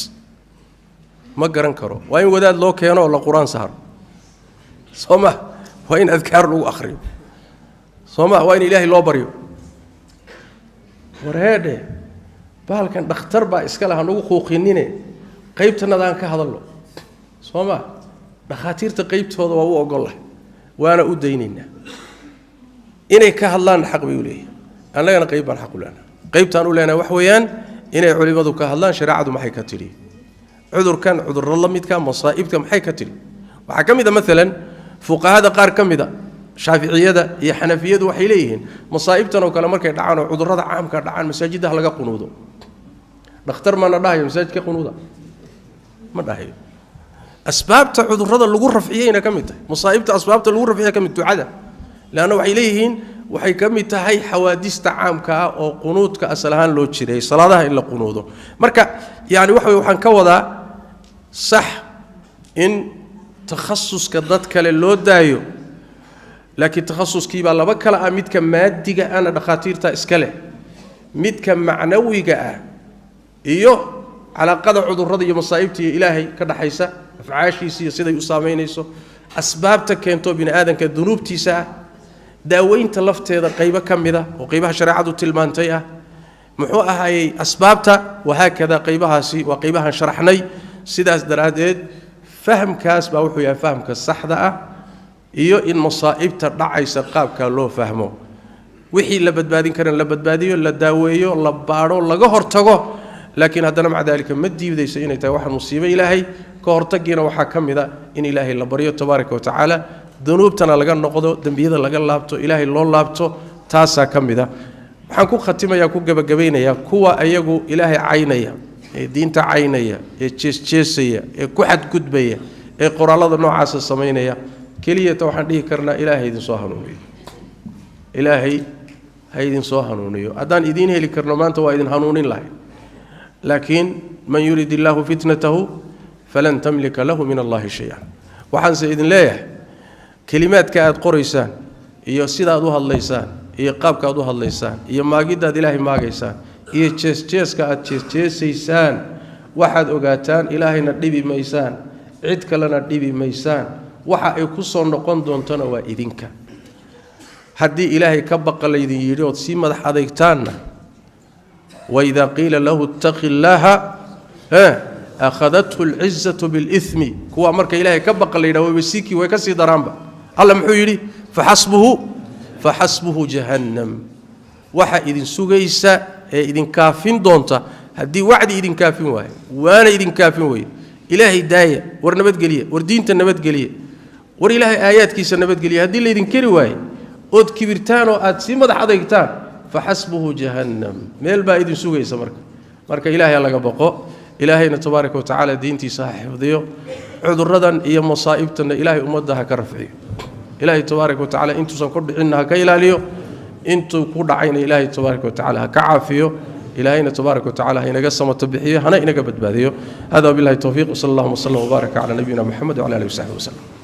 A: Ma garan karo. Waa in wadaad loo keeno oo la qur-aan saaro, soo ma? Waa in adkaar lagu akhriyo, soo ma? Waa in Ilaahay loo baryo. Warheedhe, bahalkan dhakhtar baa iska laha, nagu quuqinine, qaybtanadaan ka hadalno, soo ma? Dhakhaatiirta qaybtooda waa u ogollahay, waana u daynaynaa inay ka hadlaanna, xaq bay u leeyihin. Annagana qayb baan xaq u leenahay. Qaybtaan u leenahay wax weeyaan inay culimmadu ka hadlaan shareecadu maxay ka tidhi cudurkan, cudurro la midka, masaa'ibka maxay ka tidhi. Waxaa ka mid a maalan, fuqahada qaar ka mid a, Shaaficiyada iyo Xanafiyadu, waxay leeyihiin masaa'ibtan oo kale markay dhacaan oo cudurrada caamka dhacaan, masaajidda ha laga qunuudo. Dhakhtar maana dhahayo masaajid ka qunuuda? Ma dhahayo. Asbaabta cudurrada lagu rafciyeyna ka mid tahay, masaa'ibta asbaabta lagu rafciya ka mid ducada, leanna waxay leeyihiin waxay ka mid tahay xawaadista caamka ah oo qunuudka asal ahaan loo jiray, salaadaha in la qunuudo. Marka yani waxa wey, waxaan ka wadaa, sax in takhasuska dad kale loo daayo, laakiin takhasuskiibaa laba kale ah: midka maadiga ana dhakhaatiirta iska leh, midka macnawiga ah iyo calaaqada cudurrada iyo masaa'ibta iyo Ilaahay ka dhaxaysa, afcaashiisa iyo siday u saamaynayso, asbaabta keento bini aadanka dunuubtiisa ah, daaweynta lafteeda qaybo ka mida oo qaybaha shareecadu tilmaantay ah, muxuu ahaayey, asbaabta, wahaakada. Qaybahaasi waa qaybahan sharaxnay. Sidaas daraaddeed fahamkaas baa wuxuu yahay fahamka saxda ah, iyo in masaa'ibta dhacaysa qaabkaa loo fahmo, wixii la badbaadin karana la badbaadiyo, la daaweeyo, la baadho, laga hortago. Laakiin haddana maca daalika ma diidayso inay tahay waxa musiibo Ilaahay. Ka hortagiina waxaa ka mid a in Ilaahay la baryo tabaaraka wa tacaala, dunuubtana laga noqdo, dembiyada laga laabto, Ilaahay loo laabto. Taasaa ka mid a. Waxaan ku khatimayaa, ku gebagabaynayaa, kuwa ayagu Ilaahay caynaya, ee diinta caynaya, ee jeesjeesaya, ee ku xadgudbaya, ee qoraallada noocaasa samaynaya, keliyata waxaan dhihi karnaa: Ilaahay idinsoo hanuuniyo, Ilaahay ha idinsoo hanuuniyo. Haddaan idiin heli karno maanta waa idin hanuunin lahay, laakiin man yurid illaahu fitnatahu falan tamlika lahu min Allahi shay-an. Waxaanse idin leeyahay, kelimaadka aad qoraysaan iyo sidaad u hadlaysaan iyo qaabka aad u hadlaysaan iyo maagiddaad Ilaahay maagaysaan iyo jeesjeeska aad jeesjeesaysaan, waxaad ogaataan Ilaahayna dhibi maysaan, cid kalena dhibi maysaan. Waxa ay ku soo noqon doontona waa idinka. Haddii Ilaahay ka baqa laydin yidhi ood sii madax adeygtaanna, waidaa qiila lahu ittaqi illaaha akhadathu alcizatu bilimi. Kuwa marka Ilaahay ka baqa la yidhah, wayba siikii way ka sii daraanba. Alla muxuu yidhi? Faxasbuhu jahannam. Waxa idin sugaysa ee idin kaafin doonta haddii wacdi idin kaafin waayo, waana idin kaafin weye. Ilaahay daaya, war nabadgeliya, war diinta nabadgeliya, war Ilaahay aayaadkiisa nabadgeliya. Haddii laydin keri waaye ood kibirtaan oo aad sii madax adeygtaan, faxasbuhu jahannam, meel baa idin sugaysa. Marka Ilaahay ha laga baqo. Ilaahayna tabaaraka wa tacaala diintiisa ha xifdiyo, cuduradan iyo masaa'ibtanna Ilaahay ummadda ha ka rafciyo. Ilaahay tabaaraka wa tacaala intuusan ku dhicinna ha ka ilaaliyo, intuu ku dhacayna Ilaahay tabaaraka wa tacaala ha ka caafiyo. Ilaahayna tabaaraka wa tacaala ha inaga samato bixiyo, hana inaga badbaadiyo. Hada wabillahi towfiiq, wsala allahuma wslam wbaaraka cala nabiyina Moxamed wcala alihi wasaxbi waslem.